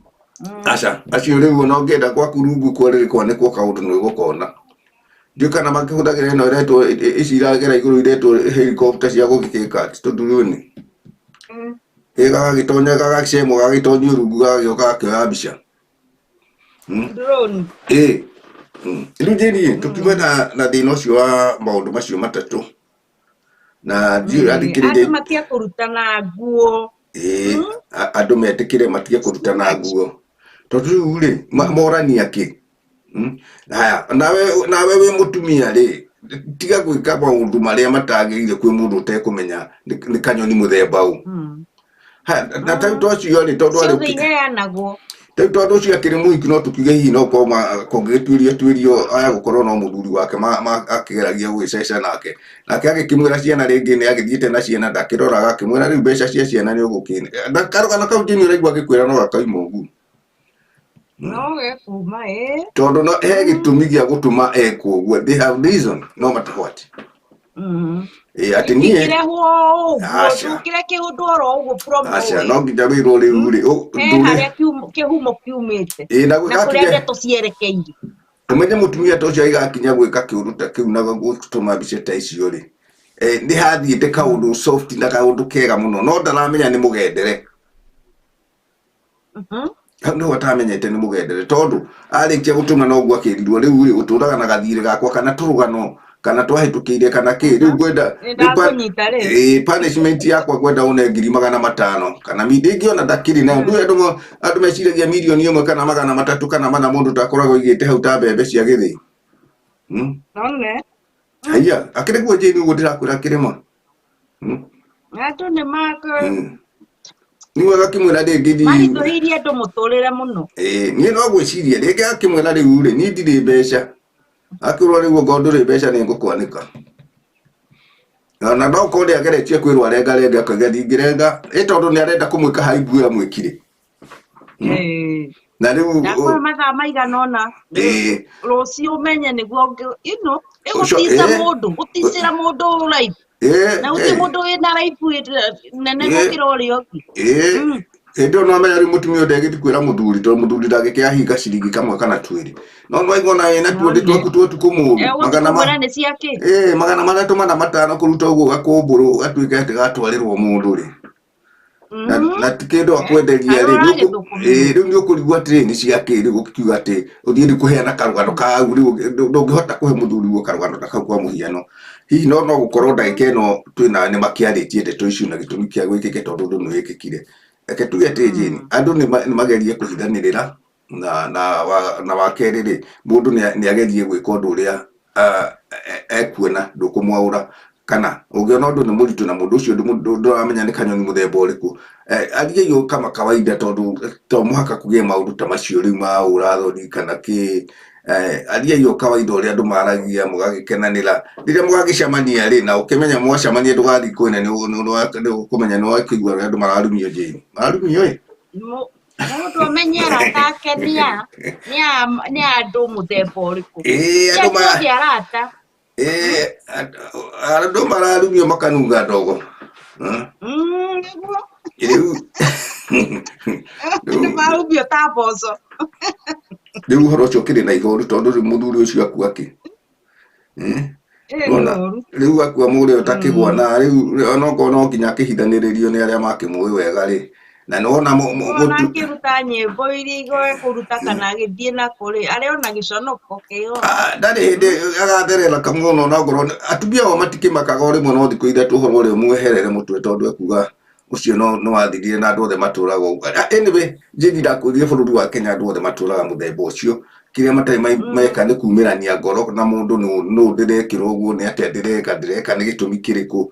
Aca, acio rĩu ona ũngĩenda gwaku rungu kwarĩrĩ kwanĩkwo kaũndũ nĩ ũgũkona. Ndiũĩ kana makĩhũthagĩra ĩno ĩretwo, ici iragera igũrũ iretwo helicopter cia gũgĩkĩka tũndurũni. Ĩ gagagĩtonya gagacemwo gagagĩtonyio rungu gagagĩũka gakĩoya mbica. Drone. Rĩu Jane, tũkiume na thĩna ũcio wa maũndũ macio matatũ. Na ndiũĩ athikĩrĩria Andũ matige kũrutana nguo. Andũ metĩkĩre matige kũrutana nguo. Tondũ rĩu rĩ, morania kĩ? Haya, nawe wĩ mũtumia rĩ, tiga gwĩka maũndũ marĩa matagĩrĩire kwĩ mũndũ ũtekũmenya nĩ kanyoni mũthemba ũ. Haya, na ta rĩu to acio rĩ, tondũ arĩ Ciothe iheanagwo. Ta rĩu tondũ ũcio akĩrĩ mũhiki no tũkiuge hihi no korwo kũngĩgĩtuĩrio tuĩrio aya gũkorwo no mũthuri wake akĩgeragia gũgĩceca nake. Nake agĩkĩmwĩra ciana rĩngĩ nĩ agĩthiĩte na ciana ndakĩroraga akĩmwĩra rĩu mbeca cia ciana nĩ ũgũkĩne. Na karũgano kau Jane ũraigua agĩkwĩra no gakauma ũguo. No gekuma, ĩ. Tondũ no he gĩtũmi gĩa gũtũma ekwo ũguo. They have reason, no matter what. Atĩ niĩ Gĩtikĩrehwo ũguo, Aca. ndũkĩre kĩũndũ oro ũguo from Aca, nowhere. no nginya wĩrwo rĩu rĩ, He ndũrĩ harĩa kĩhumo kiumĩte. Na Na gũgakinya kũrĩa ndeto cierekeire. Ũmenye mũtumia ta ũcio agĩgakinya gwĩka kĩũndũ ta kĩu na gũtũma mbica ta icio rĩ, nĩ hathiĩte kaũndũ soft na kaũndũ kega mũno, no ndaramenya nĩ mũgendere. Hau nĩho atamenyete nĩ mũgendere, tondũ arĩkia gũtũma noguo akĩrirwo rĩu rĩ, ũtũraga na gathirĩ gakwa kana tũrũgano kana twahĩtũkĩire kana kĩ, rĩu ngwenda, Nĩ rĩu ndakũnyita rĩu. Punishment yakwa ngwenda ũne ngiri magana matano kana ndingĩona ndakĩrĩ nayo. Ndũĩ andũ meciragia mirioni ĩmwe kana magana matatũ kana mana mũndũ takoragwo aigĩte hau ta mbembe cia gĩthĩi. None. Haiya, akĩrĩ kuo Jane ũguo ndĩrakwĩra kĩrĩma. Andũ nĩ Nĩ wega akĩmwĩra rĩngĩ ndi- Maritũhĩirie andũ mũtũrĩre mũno. Niĩ no ngwĩciria rĩngĩ akĩmwĩra rĩu rĩ, niĩ ndirĩ mbeca. Akĩrwo rĩu okorwo ndũrĩ mbeca nĩ ngũkwanĩka. Na no korwo nĩ ageretie kwĩrwo arengarenge akauga ndingĩrenga, ĩ tondũ nĩ arenda kũmwĩka haibu ĩyo amwĩkire. Na rĩu Ndakũhe mathaa maigana ũna. Ĩĩ. Rũciũ ũmenye nĩguo you know, Ũcio- ĩgũtica ĩĩ. mũndũ, gũticĩra mũndũ life. Ĩĩ, Na gũtirĩ ĩĩ. mũndũ wĩna life nene Ĩĩ. gũkĩra ũrĩa ũngĩ. Ĩĩ. Hĩndĩ ĩyo no amenya rĩu mũtumia ũyũ ndegĩthiĩ kwĩra mũthuri tondũ mũthuri ndangĩkĩahinga ciringi kamwe kana twĩrĩ. No nĩwaigua ona wĩna tuo ndĩ twaku twa ũtukũ mũru. Egũthiĩ Magana ma kũmwĩra nĩ ciakĩ. Ĩĩ, 345 kũruta ũguo gakũmbũrũ gatuĩke atĩ gatwarĩrwo mũndũ rĩ. Na na ti kĩndũ akwenderia rĩ, Harĩa ũragĩthũkũmĩra. Ĩĩ, rĩu nĩ ũkũrigwo atĩrĩ nĩ ciakĩ rĩu ũkiuga atĩ ũthiĩ rĩu kũheana karũgano kau rĩu ndũngĩhota kũhe mũthuri guo karũgano ta kau kwa mũhiano. Hihi no no gũkorwo ndagĩka ĩno twĩna nĩ makĩarĩtie ndeto icio na gĩtũmi kĩa gwĩkĩke tondũ ũndũ nĩ wĩkĩkire. Reke tuge atĩrĩ Jane, andũ nĩ magerie kũhithanĩrĩra na na wa, na wa kerĩ rĩ, mũndũ nĩ agerie gwĩka ũndũ ũrĩa ekuona ndũkũmwaũra kana ũngĩona ũndũ nĩ mũritũ na mũndũ ũcio ndũramenya nĩ kanyoni mũthemba ũrĩkũ, ariai o kama kawaida tondũ to mũhaka kũgĩe maũndũ ta macio rĩu ma ũrathoni kana kĩ, ariai o kawaida ũrĩa andũ maragia mũgagĩkenanĩra. Rĩrĩa mũgagĩcemania rĩ, na ũkĩmenye mwacemania ndũgathiĩ kwene nĩ ũkũmenya nĩ wakĩigua ũrĩa andũ mararumio Jane. Mararumio ĩ? Mũndũ amenye arata ake nĩ a andũ mũthemba ũrĩkũ. Ĩĩ, Ti andũ andũ othe arata. Ĩĩ, andũ mararumio makanunga ndogo. Nĩguo. Rĩu Andũ mararumio ta mboco. Rĩu ũhoro ũcio ũkĩrĩ na ihoru tondũ rĩu mũthuri ũcio akua kĩ? Ĩĩ, nĩ Wona, ũru. rĩu akua mũrĩ ũtakĩgwa na rĩu onokorwo no nginya akĩhithanĩrĩrio nĩ arĩa makĩmũĩ wega rĩ. Na nĩ wona Wona akĩruta nyĩmbo iria igoe kũruta kana agĩthiĩ na kũrĩ, arĩ ona gĩconoko kĩo. Ndarĩ hĩndĩ agatherera kamwe ona okorwo atumia ao matikĩmakaga o rĩmwe no thikũ ithatũ ũhoro ũrĩa ũmweherere mũtwe tondũ ekuga ũcio no wathirire na andũ othe matũraga ũguo. Anyway, Jane ndakwĩrire bũrũri wa Kenya andũ othe matũraga mũthemba ũcio. Kĩrĩa matarĩ meka nĩ kumĩrania ngoro na mũndũ nũ ndĩrekĩrwo ũguo, nĩ atĩa ndĩreka, ndĩreka nĩ gĩtũmi kĩrĩkũ.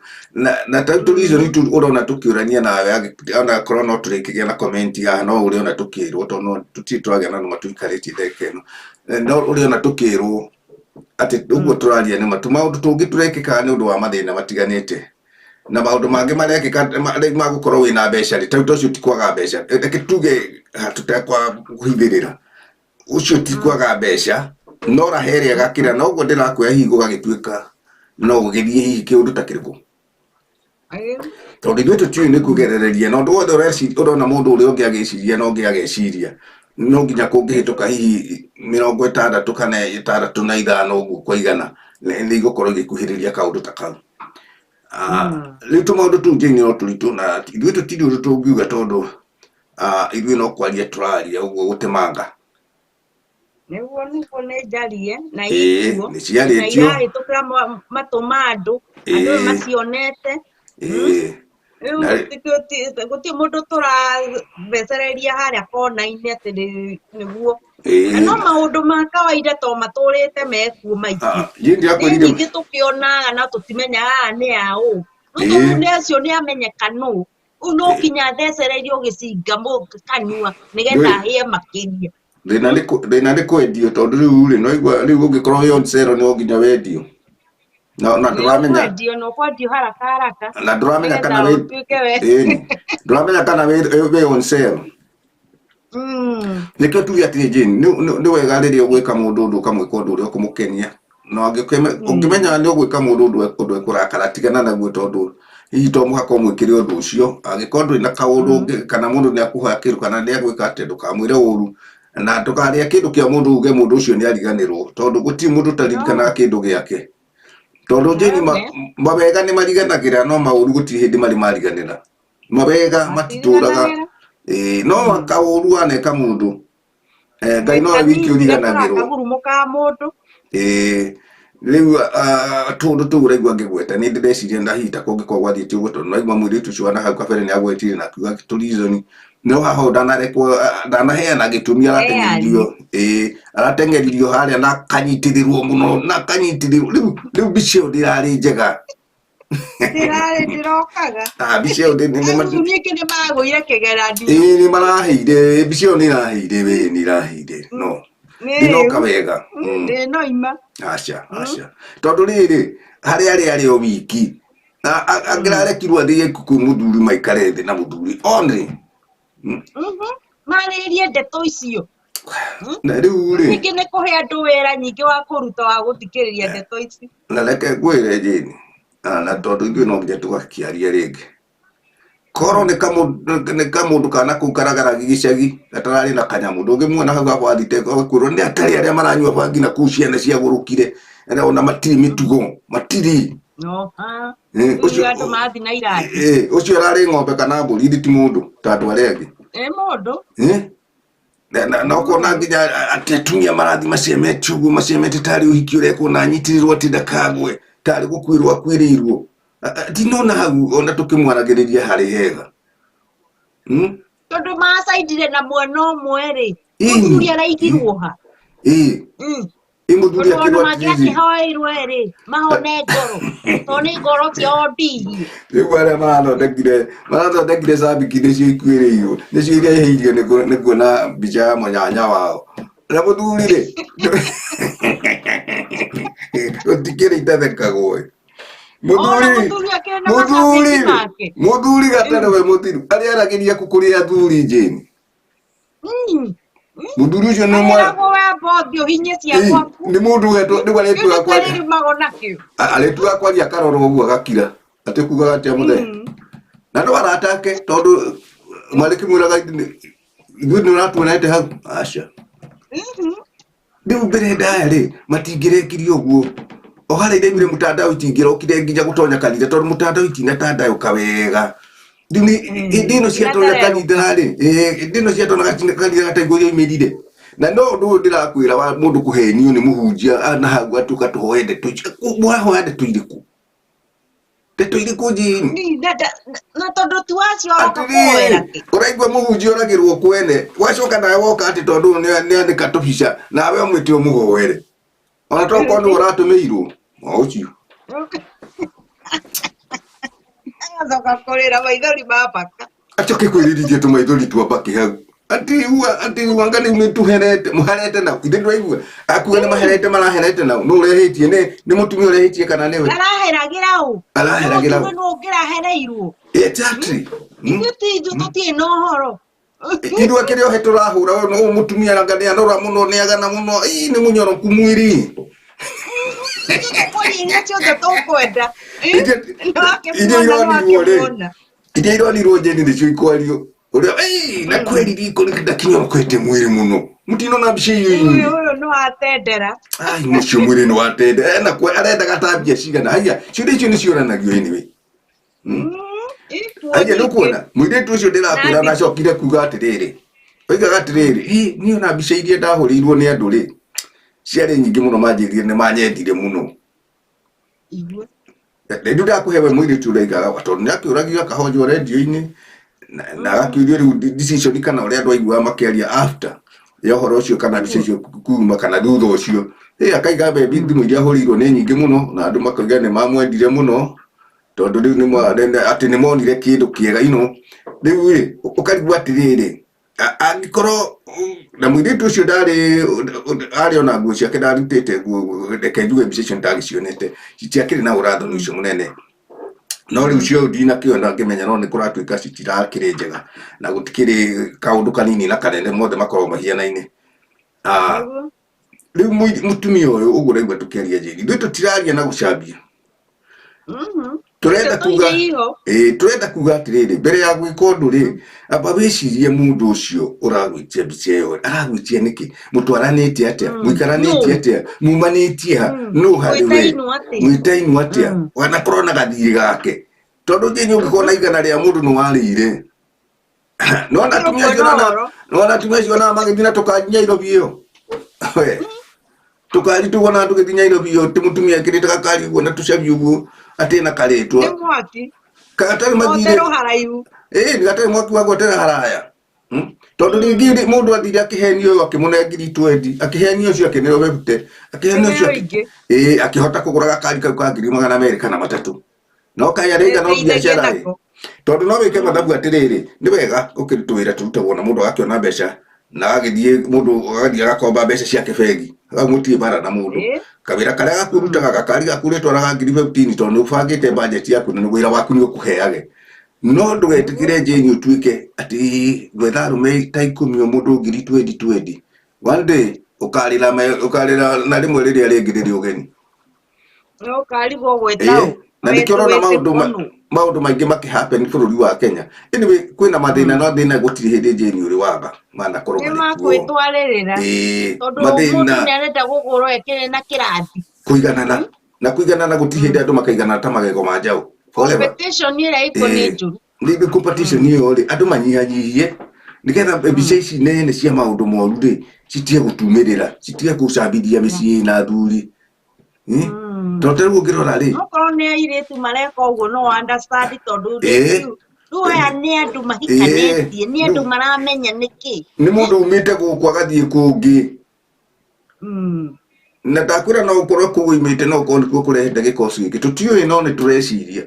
Na ta tũ reason tu ũrona tũkĩũrania nawe, ona korwo no tũrĩkĩgĩa na comment haha, no ũrĩona tũkĩrwo, tondũ no tũtirĩ tũragĩa na nũma tũikarĩtie ndagĩka ĩno. No ũrĩona tũkĩrwo atĩ ũguo tũraria nĩ ma. Tũmaũndũ tũngĩ tũrekĩkaga nĩ ũndũ wa mathĩna matiganĩte. Na maũndũ mangĩ marekĩka rĩu magũkorwo wĩna mbeca rĩ, ta ũcio ti kwaga mbeca. Reke tuge tũtekwaga kũhithĩrĩra. Ũcio ti kwaga mbeca, no raha ĩrĩa ĩgakĩra, na ũguo ndĩrakwĩra hihi gũgagĩtuĩka no gũgĩthiĩ hihi kĩũndũ ta kĩrĩkũ. Tondũ ithuĩ tũtiũĩ nĩ kũgerereria, na ũndũ wothe ũrona mũndũ ũrĩa ũngĩ agĩciria na ũngĩ ageciria, no nginya kũngĩhĩtũka hihi 65 kana 65 ũguo kwa igana, nĩ igũkorwo igĩkuhĩrĩria kaũndũ ta kau. Rĩu tũmaũndũ tũu Jane no tũritũ, na ithuĩ tũtirĩ ũndũ tũngiuga tondũ ithuĩ no kwaria tũraria ũguo gũtemanga. Nĩguo, nĩguo nĩ njarie na Ĩĩ, ikuo. nĩ ciarĩtio. Na irahĩtũkĩra matũ ma andũ, andũ Ĩĩ. macionete. Ĩĩ. Rĩu Na gũtirĩ mũndũ tũrathecereria harĩa kona-inĩ atĩ nĩguo. Ĩĩ. Na no maũndũ ma kawaida to matũrĩte mekuo maingĩ. Niĩ ndĩrakwĩrire Nĩ nyingĩ tũkĩonaga na tũtimenyaga aya nĩ a ũ. No Ĩĩ. tondũ nĩ acio nĩ amenyeka nũ. Rĩu no nginya thecererio gĩcinga kanua nĩgetha Rĩu- ahĩe makĩria. Thĩna nĩ thĩna nĩ kwendio tondũ rĩu rĩ, no igua rĩu ũngĩkorwo wĩ on sale no nginya wendio. Na Nĩ ndũramenya ũkwendio, na ũkwendio haraka haraka. Na ndũramenya kana Nĩgetha wĩ ũtuĩke we. Ĩni. Ndũramenya kana wĩ on sale. Nĩkĩo tuge atĩrĩ Jane, nĩ wega rĩrĩa ũgwĩka mũndũ ũndũ ũkamwĩka ũndũ ũrĩa ũkũmũkenia. Na ũngĩmenya nĩ ũgwĩka mũndũ ũndũ ekũrakara, tigana naguo tondũ hihi to mũhaka ũmwĩkĩre ũndũ ũcio. Angĩkorwo ndũrĩ na kaũndũ ũngĩ, kana mũndũ nĩ akũhoya kĩndũ kana nĩ agwĩka atĩa, ndũkamwĩre ũru. Na ndũkarĩe kĩndũ kĩa mũndũ uge mũndũ ũcio nĩ ariganĩrwo, tondũ gũtirĩ mũndũ ũtaririkanaga kĩndũ gĩake. Tondũ Jane, mawega nĩ mariganagĩra, no maũru gũtirĩ hĩndĩ marĩ mariganĩra. Mawega matitũraga. Matiriganagĩra. Ĩĩ, no kaũru waneka mũndũ, Ngai nowe wiki ũriganagĩrwo. Kagurumo ka mũndũ. Ĩĩ, rĩu tũndũ tũu ũraigua ngĩgweta nĩ ndĩreciria na hihi ta kũngĩkorwo gwathiĩte ũguo, tondũ naigua mũirĩtu ũcio wa hau kabere nĩ agwetire na akiuga tũ reason, no haha ũũ ndanarekwo, ndanaheana gĩtũmi, arateng'eririo. Ĩĩ, arateng'eririo harĩa na akanyitĩrĩrwo mũno, na akanyitĩrĩrwo. Rĩu mbica ĩyo ndĩrarĩ njega. Ndĩrarĩ ndĩrokaga. Mbica ĩyo Rĩu ningĩ nĩ magũire kĩgeranio. Ĩĩ, nĩ maraheire, mbica ĩyo nĩ ĩraheire we, nĩ ĩraheire. No. Nĩ Ndĩnoka rĩu. wega. Ndĩnoima. Aca, aca. Tondũ rĩrĩ, harĩa arĩ arĩ o wiki. Angĩrarekirwo athiĩ kwĩ mũthuri maikare thĩ na mũthuri only. Marĩrĩrie ndeto icio. Na rĩu rĩ, Ningĩ nĩ kũhe andũ wĩra nyingĩ wa kũruta wa gũthikĩrĩria ndeto ici. Na reke ngwĩre Jane, na tondũ ithuĩ no nginya tũgakĩaria rĩngĩ, korwo nĩ kamũndũ kana kũu karagaragi gĩcagi gatararĩ na kanyamũ, ndũngĩmuona hau gabathite kwĩrwo nĩ atarĩ arĩa maranyua bangi na kũu ciana ciagũrũkire, na ona matirĩ mĩtugo, matirĩ. No ha. Eh, Rĩu ũcio andũ mathiĩ na irathi. Ũcio ararĩ ng'ombe kana mbũri, ithi ti mũndũ ta andũ arĩa angĩ. Ĩ mũndũ. Eh? Na ũkona nginya atĩ atumia marathiĩ macemete ũguo, macemete tarĩ ũhiki ũrekwo, na anyitĩrĩrwo atĩ ndakagwe, tarĩ gũkuĩrwo akuĩrĩirwo. Ndinona hau ona tũkĩmwaragĩrĩria harĩ hega. Tondũ macaindire na mwena ũmwe rĩ, Ĩni. mũthuri araigirwo ha? Ĩ. Ĩ mũthuri Tondũ ona akĩrwo atĩrĩrĩ, mangĩakĩhoeirwo rĩ, mahone ngoro, tondũ nĩ ngoro ciao ndihie. Rĩu arĩa marathondekire cambiki nĩcio ikuĩrĩirwo, nĩcio iria ihĩirio nĩ kuona mbica ya mũnyanya wao na mũthuri rĩ, gũtikĩrĩ itathekagwo ĩ. Ona Mũthuri mũthuri akĩrĩ na mũthuri macambĩki make. Mũthuri gatene we mũthiru arĩa aragĩria kũ kũrĩ athuri, Jane? Mũthuri ũcio nĩ mwa Areragwo wamba ũthiĩ ũhinye cia gwaku. Nĩ mũndũ wetwo rĩu Kĩu arĩtuaga nĩkĩo kwaria arĩrumagwo nakĩo. Arĩtuaga kwaria, akarora ũguo, agakira atĩ kugaga atĩa mũthee na no aratake, tondũ marĩkĩmwĩraga ithuĩ nĩ ũratuonete hau, aca. Rĩu mbere ndaya rĩ, matingĩrekirie ũguo o harĩa iraimire mũtandao, itingĩrokire nginya gũtonya kanitha, tondũ mũtandao itinatandayũka wega. Rĩu nĩ hĩndĩ ĩno ciatonya kanitha rĩ, hĩndĩ ĩno ciatonya kanitha gataigwo yoimĩrire. Na no ũndũ ũyũ ndĩrakwĩra wa mũndũ kũhenio nĩ mũhunjia na hau atuĩka tũhoe ndeto ici, mũrahoya ndeto irĩkũ, ndeto irĩkũ, Jane? Na tondũ ti wacio aroka kũhoera Atĩrĩrĩ, kĩ. ũraigua mũhunjia oragĩrwo kwene, wacoka nawe woka atĩ tondũ nĩ andĩka tũbica, nawe ũmwĩte ũmũhoere, ona tokorwo nĩwe ũratũmĩirwo o ũcio. Agacoka kũrĩra maithori ma baka. Acoke kwĩririthia tũmaithori twa mbakĩ hau atĩ ua atĩ anga rĩu nĩ tũherete mũherete nao, ithe ndũraigua akuga nĩ maherete, maraherete nao, nũ ũrehĩtie? Nĩ mũtumia ũrehĩtie kana nĩwe? Araheragĩra ũ? Araheragĩra ũ? Nũ ũngĩrahereirwo? Exactly. Ithuĩ ti ithuĩ tũtirĩ na ũhoro. Ithuĩ akĩrĩ ohe tũrahũra ũyũ mũtumia anga nĩ anora mũno, nĩ agana mũno, ii nĩ mũnyoroku mwĩrĩ. Ithuĩ tũkwaria iria ciothe tũkwenda. Iria ironirwo rĩ, iria ironirwo njeni nĩcio ikwario ũrĩa ĩĩ, na kweri riko ndakinyorokwete mwĩrĩ mũno, mũtinona mbica iyo Ũyũ inyuĩ? ũyũ nĩ watendera. Ai, mũcio mwĩrĩ nĩ watende ena kwe arendaga ta mbia cigana? Haiya, ciũria icio nĩ ciũranagio anyway. Ikuo Haiya, nyingĩ. nĩũkuona mũirĩtu ũcio ndĩrakwĩra Nandi. nacokire kuga atĩrĩrĩ, oigaga atĩrĩrĩ, "Ĩ, niĩ ona mbica iria ndahũrĩirwo nĩ andũ rĩ, ciarĩ nyingĩ mũno, manjĩrire nĩ manyendire mũno." Igue. Rĩu ndakũhe we mũirĩtu ũraigaga, tondũ nĩ akĩũragio akahonjwo rendio-inĩ na agakĩũrio rĩu decision kana ũrĩa andũ aiguaga makĩaria after ya ũhoro ũcio kana mbica icio kuma kana thutha ũcio. Ĩ akaiga bebi thimũ iria ahũrĩirwo nĩ nyingĩ mũno, na andũ makoiga nĩ mamwendire mũno, tondũ rĩu atĩ nĩ monire kĩndũ kĩega ino. Rĩu rĩ, ũkarigwo atĩrĩrĩ, angĩkorwo na mũirĩtu ũcio ndarĩ arĩ ona nguo ciake ndarutĩte nguo, reke njuge mbica icio ndagĩcionete citiakĩrĩ na ũrathoni ũcio mũnene, no rĩu cio ndinakĩona ngĩmenya, no nĩ kũratuĩka citirakĩrĩ njega na gũtikĩrĩ kaũndũ kanini na kanene, mothe makoragwo mahianaine. Nĩguo. Rĩu mũtumia ũyũ ũguo ũraigua tũkĩaria, Jane, ithuĩ tũtiraria na gũcambia. Tũrenda Ndeto kuga iria iho. Ĩĩ, tũrenda kuga atĩrĩrĩ, mbere ya gwĩka ũndũ rĩ, amba wĩcirie mũndũ ũcio ũragwĩtia mbica ĩyo aragwĩtia nĩkĩ, mũtwaranĩte atĩa, mũikaranĩtie Nũ? atĩa, mumanĩtie ha, nũ harĩ we? Mwĩtainwo atĩa? Mwĩtainwo atĩa? Wanakorwo na gathirĩ gake, tondũ Jane, ũngĩkorwo na igana rĩa mũndũ nĩ warĩire, nona atumia acio Nĩũkuona nona ũhoro. nona atumia acio nona magĩthiĩ na tũkari Nairobi ĩyo. We, tũkari tuona tũgĩthiĩ Nairobi ĩyo, ti mũtumia ekĩrĩte gakari ũguo na tũcabi ũguo atĩ na karĩtwa. Nĩ mwaki. Gatarĩ mathirĩ. Gotero haraihu. Ĩĩ, nĩ gatarĩ mwaki wa gwetera haraya. Tondũ rĩngĩ rĩ, mũndũ athire akĩhenio, ũyũ akĩmũne ngiri 20, akĩhenio ũcio, akĩneo 50, akĩhenio ũcio Kĩheo ingĩ. Ĩĩ, akĩhota kũgũra gakari kau ka 203,000, no kaĩ arĩiga no Ĩteithagia biacara ĩ nako. Tondũ no wĩke mathabu atĩrĩrĩ, nĩ wega gũkĩrĩ tũwĩra tũrutagwo na mũndũ agakĩona mbeca, na agagĩthiĩ mũndũ agathiĩ agakomba mbeca ciake bengi, hau mũtirĩ bara na mũndũ. Kawĩra karĩa gaku ũrutaga, gakari gaku ũrĩtwaraga ngiri 15, tondũ nĩ ũbangĩte budget yaku na wĩra waku nĩ ũkũheage. No ndũgetĩkĩre, Jane, ũtuĩke atĩ gwetha arũme ta 10, o mũndũ ngiri 20 20. One day ũkarĩra ũkarĩra na rĩmwe rĩrĩa rĩngĩ rĩrĩ ũgeni. Ũkarigwo gwĩta Ĩĩ, na nĩkĩo ũrona maũndũ kũnũ. Maũndũ maingĩ makĩhappen bũrũri wa Kenya. Anyway, kwĩna mathĩna, no thĩna gũtirĩ hĩndĩ njĩni ũrĩ waga manakorwo Nĩ marĩ kuo. makwĩtwarĩrĩra. Ĩĩ, Tondũ mũndũ mathĩna nĩ arenda gũgũrwo ekĩrĩ na kĩrathi. Kũiganana na kũiganana gũtirĩ hĩndĩ andũ makaigana ta magego ma njaũ forever. Competition ĩrĩa ĩkuo nĩ njũru. Ningĩ competition ĩyo rĩ, andũ manyihanyihie nĩgetha mbica ici nene cia maũndũ moru rĩ citige gũtumĩrĩra, citige gũcambithia mĩciĩ na athuri. Tondũ ta rĩu ũngĩrora rĩ, Okorwo nĩ airĩtu mareka ũguo no understand, tondũ rĩu aya nĩ andũ mahikanĩtie, nĩ andũ maramenya nĩkĩ. Nĩ mũndũ umĩte gũkũ agathiĩ kũngĩ, na ndakwĩra no ũkorwo kũu uimĩte no ũkorwo nĩkuo kũrehete gĩkoci gĩkĩ, tũtiũĩ, no nĩ tũreciria.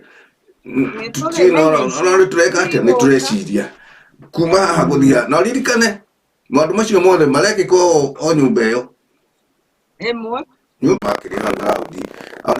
Nĩ tũtiũĩ, no tũrĩ no nĩ tũreka atĩa, nĩ tũreciria kuma haha gũthiĩ. Na ũririkane maũndũ macio mothe marekĩka o nyũmba ĩyo ĩmwe. Nyũmba makĩrĩ hau raundi.